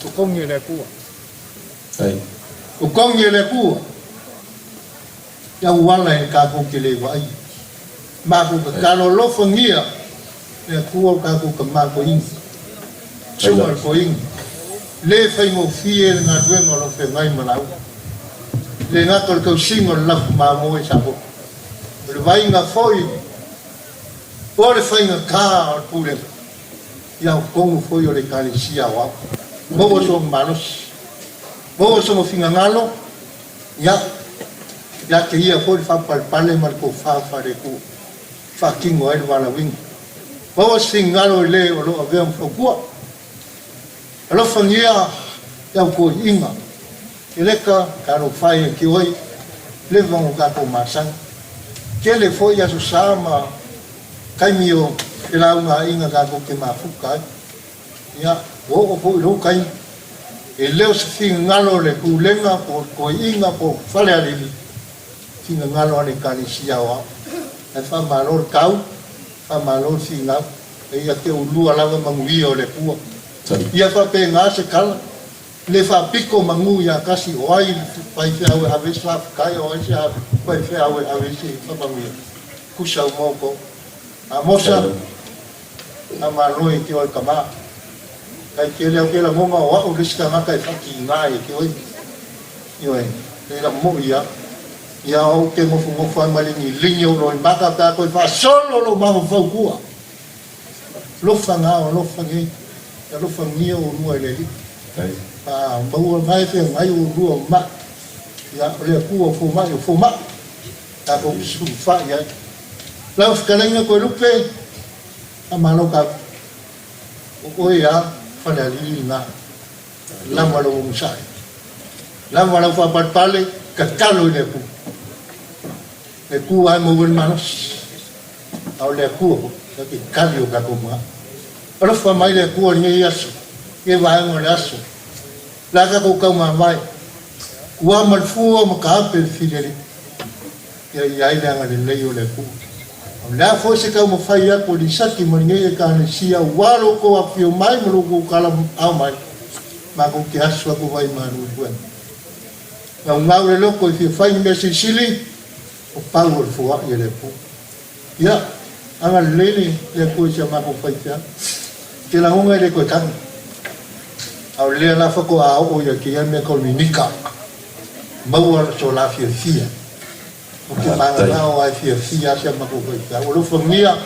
totogi e le Atua. Totogi e le Atua le auala e tatou te le vaaia. Matou tatalo alofagia le Atua o tatou tama toeaina, susuga i le toeaina, le faigofie le galuega o lo o feagai ma lauga. E le gata o le tausiga o le lafu mamoe i Samoa, o le vaaiga foi o le faigata o le pulega. Ia totonu foi o le Ekalesia Aoao. Maua sona malosi, maua sona finagalo, ia, ia te ia foi le faapalepale ma le tofa faale-Atua e faatino ai le valaauina. Maua se finagalo i le o lo o avea ma fautua. Alofagia le autoiiga, Keleka, talofa e te oe, leva ona tatou masani. Tele foi aso sa ma taimi o felaugaaiga tatou te mafuta ai. Ia, ua oo foi i lou taimi, e le o se finagalo o le Pulega po o le Toeaina po o Falealili, finagalo a le Ekalesia Aoao. Ae faamalo le tau, faamalo le finau, e ia te oulua lava manuia o le Atua. Ia faapena se tala. Le faapito manu ia tasi o ai le faifeau e ave ai se faafetai, o ai se faifeau e ave ai se faamanuia. Tusa uma outou. Amosa, faamalo ia te oe tama. Kai tele au ke lagona o a'u le isi tagata e faatiga ia te oe. Ioe, le la mo'i ia. Ia ou te nofonofo ai ma ligiligi ou loimata pe a toe faasolo lou mafaufau tua. Alofa na, alofa nei, alofagia oulua e le Alii. A maua na e feagai oulua ma ma'i, ia, o le Atua o fomai o fomai, tatou fesulufai ai. Lau fetalaiga Toelupe, faamalo tau. O oe a Falealili lena. Lava lou onosai. Lava lau faapalepale, tatalo i le Atua. Le Atua lava e maua ai le malosi. A o le Atua foi, ia te tali o tatou manao. Alofa mai le Atua i lenei aso, lenei vaega o le aso. O le a tatou taumamae, ua ma le fua ma taape le filelei. Ia i ai le agalelei o le Atua. A o le a foi se taumafai atu a Lisaki ma lenei Ekalesia aua lo outou afifio mai ma lo outou tala ao mai, matou te aso atu vai malu i puega. Naunau le loto e fia fai ni mea silisili, o pau o le foai e le Atua. Ia, agalelei le Atua i si a matou faifeau. Te lagona e le toe tagi. A o lea la faatoa oo ia te ia mea tau minika. Maua so la fiafia. Ou te mananao lava e fiafia lava si a matou faifeau. Alofagia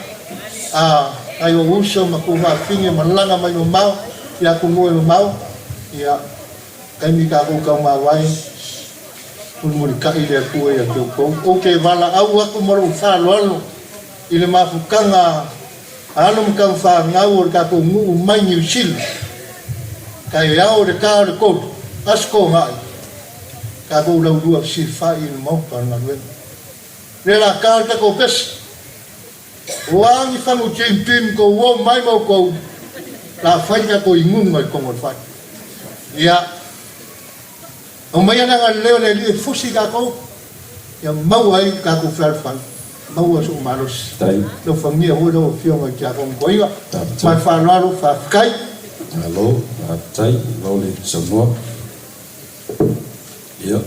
a nai ou uso ma kou afafine malaga mai mamao. i atunuu e mamao, ia, taimi tatou taumavae, mulimulitai le Atua ia te outou. Ou te valaau atu ma lou faaaloalo i le mafutaga a alo ma tamafanau o le tatou nuu mai Niu Sila, taeao i le ta o le 3, Aso Toonai, tatou laulua fesilafai i le Maota o le Galuega. Lea la ta le tatou pese. O a ni fagu timtim tou o mai ma outou, la fai le tatou inuga i totonu o le fale. Ia, aumaia le agalelei o le Alii e fusi tatou, ia maua ai le tatou fealofani, maua sou malosi. Alofagia foi lau Afioga i Tiakono Toeaina. Ma le faaaloalo, faafetai. Malo, faafetai mo le saunoa. Ia.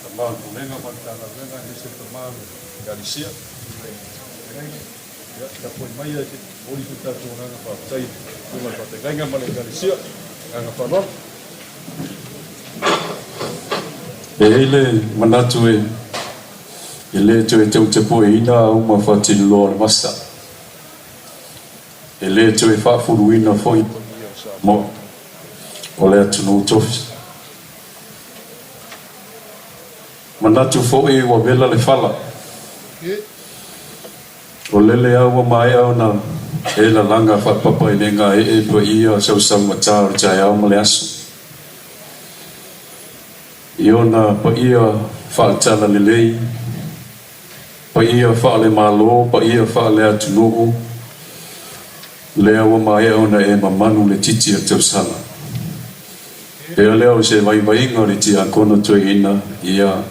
Tama o le Pulega ma le Matagaluega aemaise le tama o le Ekalesia. Ia, tapuai mai ae se i momoli so tatou agaga faafetai i le Susuga i le Faafeagaiga ma le Ekalesia. Agaga faaaloalo. E i ai le manatu e le toe tautepoeina auma faatililoa o le vasa. E le toe faafuluina foi paia o Samoa o le atunuu tofi. Manatu foi ua vela le fala. O lele a ua maea ona e lalaga faapapa i le gaee paia sausaugata o le taeao ma le aso. I ona paia faale-talalelei, paia faale-Malo, paia faale-atunuu, lea ua maea ona e mamanu le titi o le tausaga. Pea lea o se vaivaiga o le Tiakono Toeaina, ia,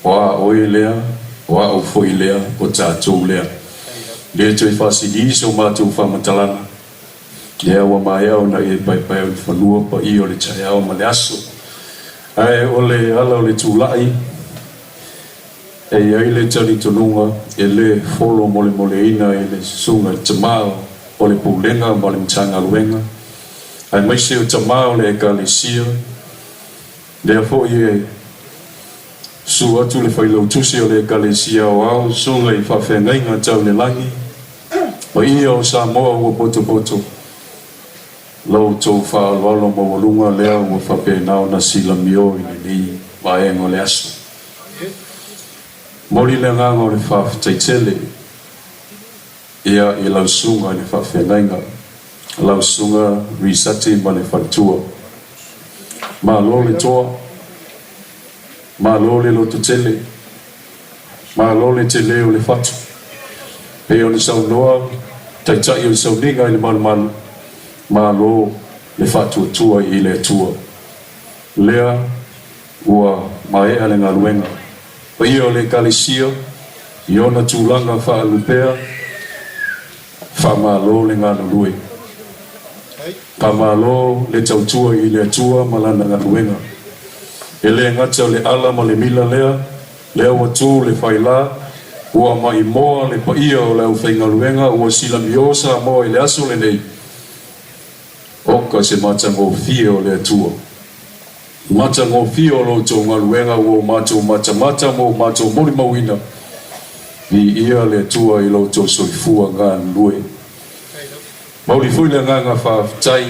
o a oe lea, o a'u foi lea, o tatou lea. Le toe faasili so matou faamatalaga, lea ua maea ona e paepae o le fanua paia o le taeao ma le aso. Ae o le ala o le tulai, E i ai le talitonuga e le folo molemoleina e le Susuga i le Tama o le Pulega ma le Matagaluega, aemaise o Tama o le Ekalesia, lea foi e susu atu le Failautusi o le Ekalesia Aoao, Susuga i Faafeagaiga Tau le Lagi, paia o Samoa ua potopoto, la outou faaaloalo maualuga lea ua faapena ona silamio i lenei vaega o le aso. Momoli le agaga o le faafetai tele ia i lau susuga i le faafeagaiga, lau susuga Risati ma le faletua. Malo le toa, malo le lototele, malo le tele o le fatu. Pei ona saunoa Taitai o le Sauniga i le Malumalu, malo le faatuatua i le Atua. Lea Ua maea le galuega. Paia o le Ekalesia i ona tulaga faalupea, faamalo le galulue. Faamalo le tautua i le Atua ma Lana galuega. E le gata o le ala ma le mila lea, lea ua tu le faila, ua maimoa le paia o le aufaigaluega ua silamio Samoa i le aso lenei, Oka se matagofie o le Atua. Matagofie o lo outou galuega ua o matou matamata ma o matou molimauina. Viia le Atua i lo outou soifua galulue. Mauli foi le agaga faafetai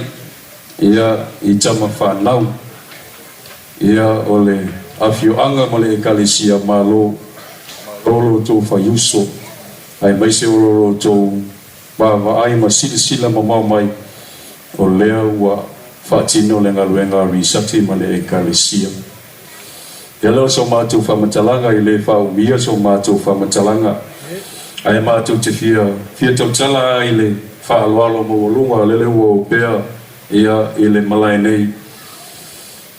ia i tama fanau ia o le afioaga ma le Ekalesia Malo o lo outou faiuso aemaise o lo outou Vaavaai ma silasila mamao mai, o lea ua faatino le galuega a Risati ma le Ekalesia. Ia lea o so matou faamatalaga i le faaumia so matou faamatalaga, ae matou te fia fia tautala a i le faaaloalo maualuga lele ua opea ia i le malae nei.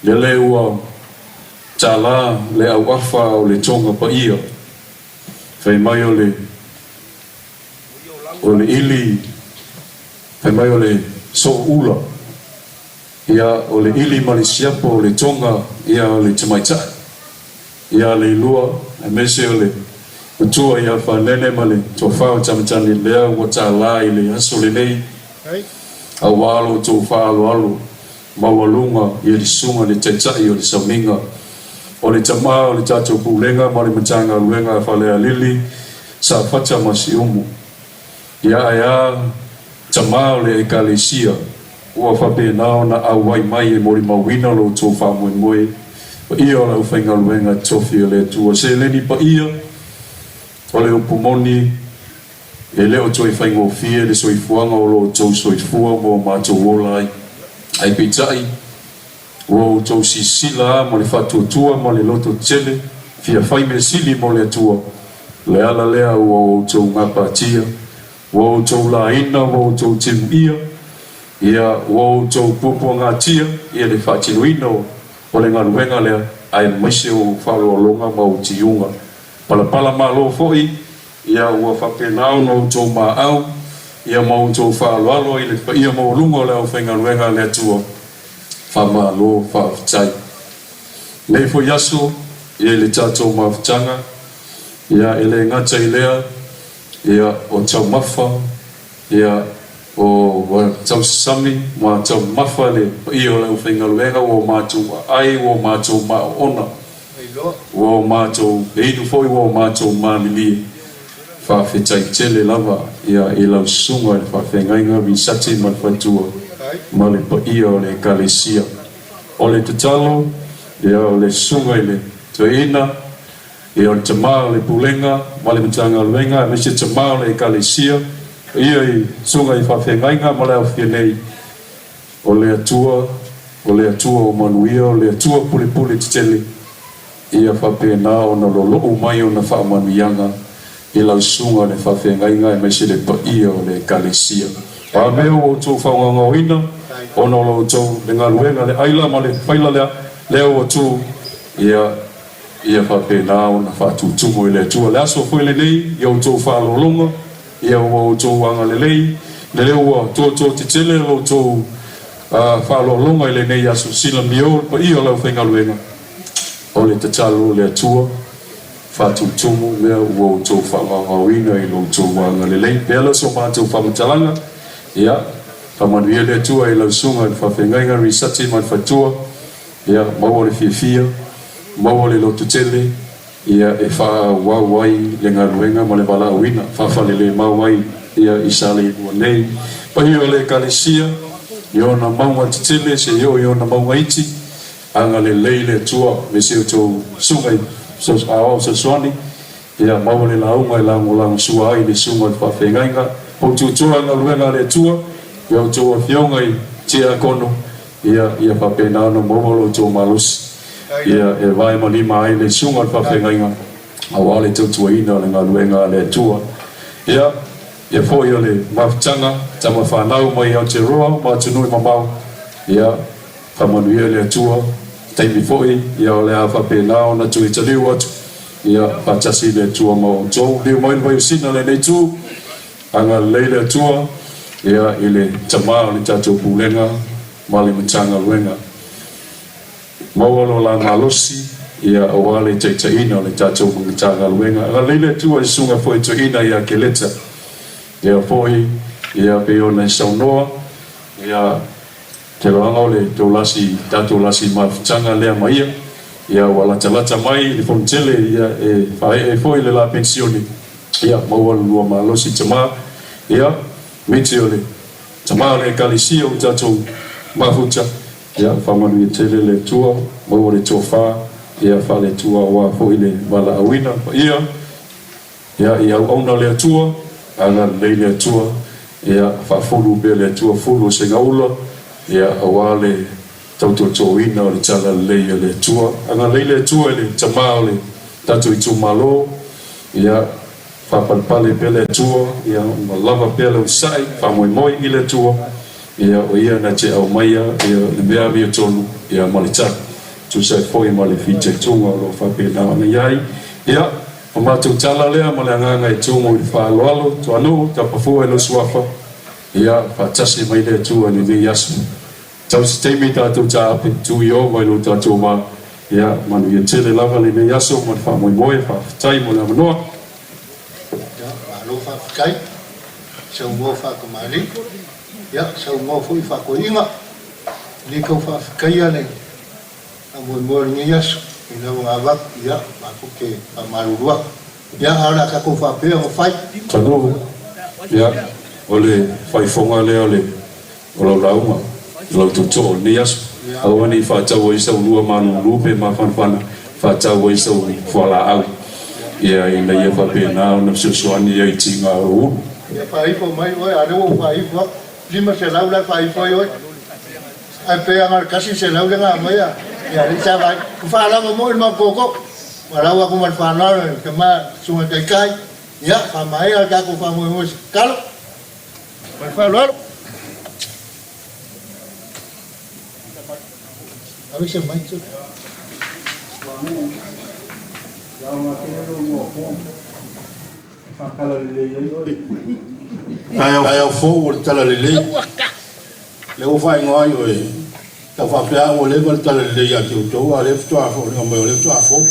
Lele ua tala le auafa o le toga paia, fai mai o le. O le ʻili, fai mai o le sooula, ia, o le ʻili ma le siapo o le toga, ia, o le tamaitai, ia, Leilua, aemaise o le matua ia Fanene ma le toafa o Tamatane lea ua tālā i le aso lenei, auā lo outou faaaloalo maualuga i le susuga i le Taitai o le Sauniga, o le Tama o le tatou Pulega ma le Matagaluega a Falealili, Safata ma Siumu. Ia ae a Tama o le Ekalesia ua faapena ona auai mai e molimauina lo outou faamoemoe, paia o le aufaigaluega tofi a le Atua. Seleni paia, o le upu moni, e le o toe faigofie le soifuaga o lo outou soifua ma o matou ola ai. Ae peitai, ua outou sisila a ma le faatuatua ma le loto tele fia fai mea sili mo le Atua, le ala lea ua outou gapatia, ua outou laina, ua outou timuia, ia, ua outou puapuagatia ia le faatinoina o le galuega lea, aemaise o faaaloaloga ma ou tiuga. Palapala malo foi, ia, ua faapena ona outou maau, ia, ma outou faaaloalo i le paia maualuga o le aufaigaluega a le Atua. Faamalo faafetai. Lenei foi aso, ia, i le tatou mafutaga, ia, e le gata i lea, ia, o taumafa, ia, o tausasami ma taumafa le paia o le aufaigaluega ua o matou aai, ua o matou maoona, ua o matou inu foi, ua o matou malilie. Faafetai tele lava, ia, i lau susuga i le faafeagaiga Visati ma le faletua ma le paia o le Ekalesia. O le tatalo, ia, o le susuga i le toeaina, ia, o le tama o le Pulega ma le Matagaluega, aemaise tama o le Ekalesia, paia i susuga i faafeagaiga ma le aofia nei, o le Atua, o le Atua o manuia, o le Atua pulepule tetele, ia faapena ona lolo'u mai ona faamanuiaga i lau susuga i le faafeagaiga aemaise le paia o le Ekalesia. O a mea ua outou faagaogaoina ona o la outou le galuega le aila ma le faila lea, lea ua tu, ia, ia faapena ona faatutumu e le Atua le aso foi lenei i outou faaaloaloga, ia ua outou agalelei, lele ua tuotuo tetele lo outou faaaloaloga i lenei aso, silamio le paia o le aufaigaluega, o le tatalo o le Atua, faatutumu mea ua outou faagaogaoina i lo outou agalelei. Pea lea o so matou faamatalaga, ia, faamanuia le Atua i lau susuga i le faafeagaiga Risati ma le faletua, Ia maua le fiafia, maua le lototele, ia e faaauau ai le galuega ma le valaauina, faafalelemau ai ia i Saleilua nei. Paia o le Ekalesia, i ona mauga tetele seia oo i ona mauga iti, agalelei le Atua me si outou susuga i aoao fesoasoani, ia maua le lauga e lagolagosua ai le susuga i le faafeagaiga, poututoa galuega a le Atua, ia outou afioga i tiakono, Ia, ia faapena ona maua lo outou malosi, ia e vae ma lima ai le susuga o le faafeagaiga, aua le tautuaina o le galuega a le Atua. Ia, ia foi o le mafutaga, tama fanau mai Aotearoa ma atunuu e mamao, ia, faamanuia le Atua, taimi foi, ia o le a faapena ona toe taliu atu, ia, faatasi le Atua ma outou. Liu mai le vaiosina lenei itu. Agalelei le Atua ia i le tama o le tatou Pulega ma le Matagaluega. Maua lo la malosi ia aua le taitaiina o le tatou Matagaluega. Agalelei le Atua i susuga foi toeaina ia Keleta ia foi ia pei ona e saunoa ia te loaga o le tou lasi tatou lasi mafutaga lea ma ia ia ua latalata mai le fonotele ia e faaee ai foi le la penisione. Ia, maua le lua malosi tama, ia, miti o le tama o le Ekalesia ua tatou mafuta, ia, faamanuia tele le Atua, maua le tofa, ia, faale-Atua aua foi le valaauina paia, ia, i auauna le Atua, agalelei le Atua, ia, faafulu pea le Atua fulu o segaula, ia, aua le tautotoina o le talalelei a le Atua. Agalelei le Atua i le tama o le tatou itumalo, ia faapalepale pea le Atua, ia ma lava pea le onosai, faamoemoe i le Atua, ia o Ia na te aumaia ia le mea amiotonu ia ma le tali. Tusa ai foi ma le fitaituga o lo o faapena ona i ai. Ia, o matou tala lea ma le agaga e tumu i le faaaloalo, Tuanuu, tapafua i lou suafa, ia faatasi mai le Atua i lenei aso. Tau se taimi tatou taape, tu i o mai lo tatou va. Ia, manuia tele lava lenei aso ma le faamoemoe. Faafetai mo le avanoa. Ia, malo faafetai. Saunoa faatamalii. Ia, saunoa foi faatoeaiga. E le tau faafetaia le faamoemoe o lenei aso i lau avatu, ia, matou te faamalulu atu. Ia, a o le a tatou faapea ona fai. Talu, ia. O le faaifoga lea o le o lau lauga i lau tootoo i lenei aso. Aua ne i faatau ai sau lua malulu pe mafanafana, faatau ai sau fualaau, ia, ina ia faapena ona fesoasoani ai i tiga o lou ulu. Ia faaifo mai oe, a o lea ua ou faaifo atu, 500 la e faaifo ai oe. Ae pei lava na o le 100 lea na aumai a alii sa vaai. Ua faalava moi le matou tootoo. Valaau atu ma le faaaloalo i le tama Susuga i le Taitai, ia faamaea le tatou faamoemoe i se tatalo. Ma le faaaloalo. Aveese mai. Taeao fou o le Talalelei. Lea ua faaigoa ai oe, tau faapea au ua leva le Talalelei ia te outou, a o lea faatoa foliga mai o lea faatoa fou le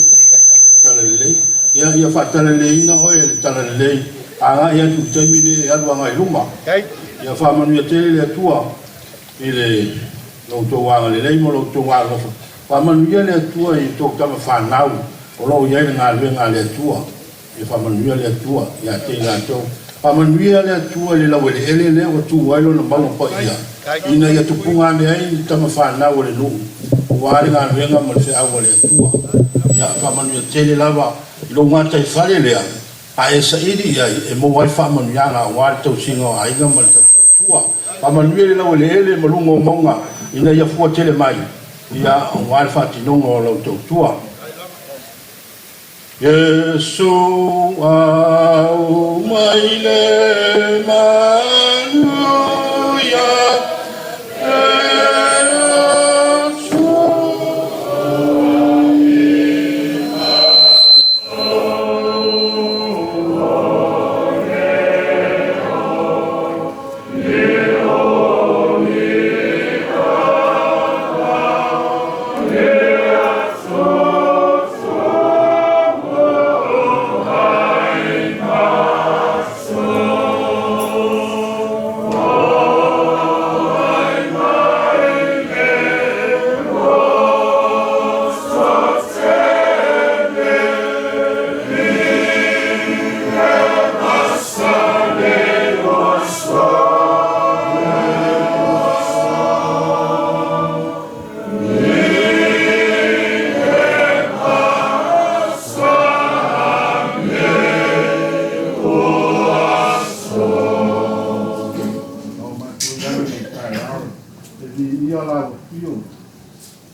Talalelei. Ia, ia faatalaleiina oe e le Talalelei agai atu i le taimi lenei e alu agai i luma. Ia faamanuia tele le Atua i le lo outou agalelei ma lo outou alolofa. Faamanuia le Atua i outou tama fanau o lo o i ai le galuega a le Atua. Ia faamanuia le Atua ia te i latou. Faamanuia le Atua i le laueleele lea ua tu ai lona mauga paia, ina ia tupuga ane ai ni tama fanau a le nuu, aua le galuega ma le feau a le Atua. Ia faamanuia tele lava i lou gataifale lea a e saili i ai e maua ai faamanuiaga aua le tausiga o aiga ma le tautua. Faamanuia le laueleele ma luga o mauga ina ia fua tele mai, ia aua le faatinoga o lau tautua. Iesu aumai le manuia e O matou i ai le taeao, e viia lau afio.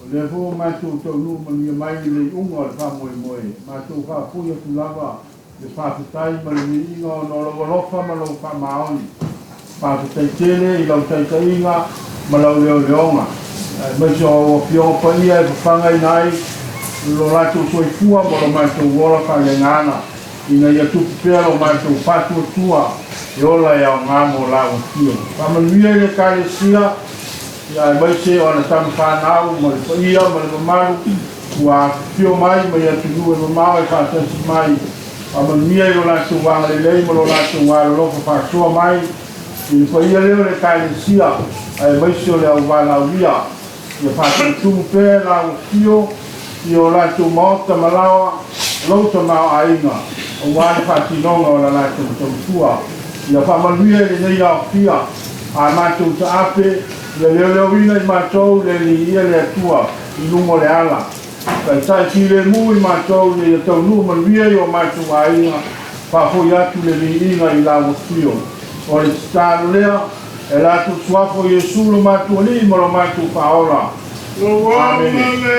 O lea foi ua matou taunuu manuia mai i le iuga o le faamoemoe, matou faafoi atu lava le faafetai ma le viiga ona o lou alofa ma lou faamaoni. Faafetai tele i lau taitaiga ma lau leoleoga, aemaise o au afioga paia e fafagaina ai lo latou soifua ma lo matou ola faaleagaga, ina ia tupu pea lo matou faatuatua e ola e aoga mo lau afio. Faamanuia i le Ekalesia, aemaise o ana tama fanau ma le paia ma le mamalu ua afifio mai mai atunuu e mamao e faatasi mai. Faamanuia i lo latou agalelei ma lo latou alolofa faasoa mai i le paia lea o le Ekalesia, aemaise o le auvalaaulia. Ia faatumutumu pea e lau afio i o latou maota ma laoa lou tamaoaiga, aua le faatinoga o la latou tautua. Ia faamanuia i lenei aofia a matou taape, ia leoleoina i matou le Alii le Atua i luga o le ala. Taitai filemu i matou ina ia taunuu manuia i o matou aiga, faafoi atu le viiga i lau afio. O le tatalo lea, e latou suafa o Iesu lo matou Alii ma lo matou Faaola. Amene.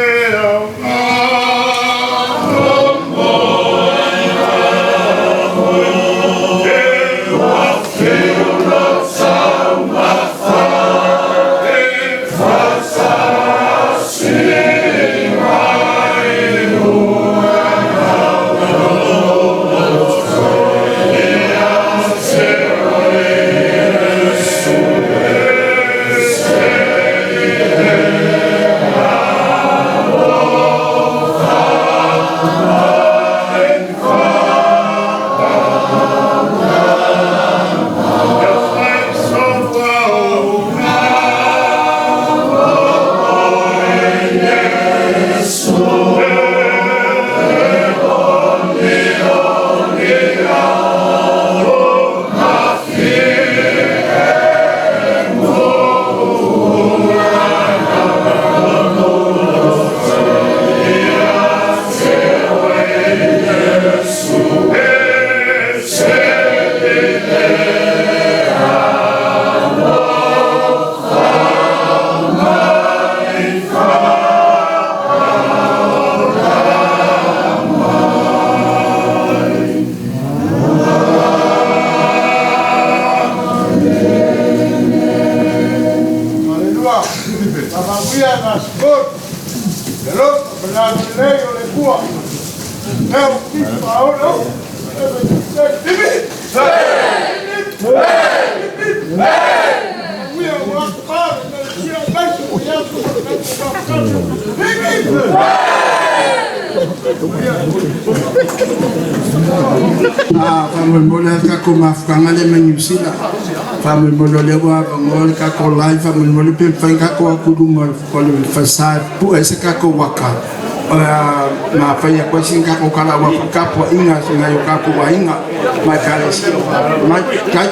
Faamolemole le tatou mafutaga lea mai Niu Sila. Faamolemole o lea ua avanoa le tatou live, faamolemole pe mafai ona tatou o atu i luma o le falesa e pue ai se tatou ata ma fai atu ai sina tatou tala aua foi le tapuaiga a nai o tatou aiga ma Ekalesia o faafofoga mai. Faafetai.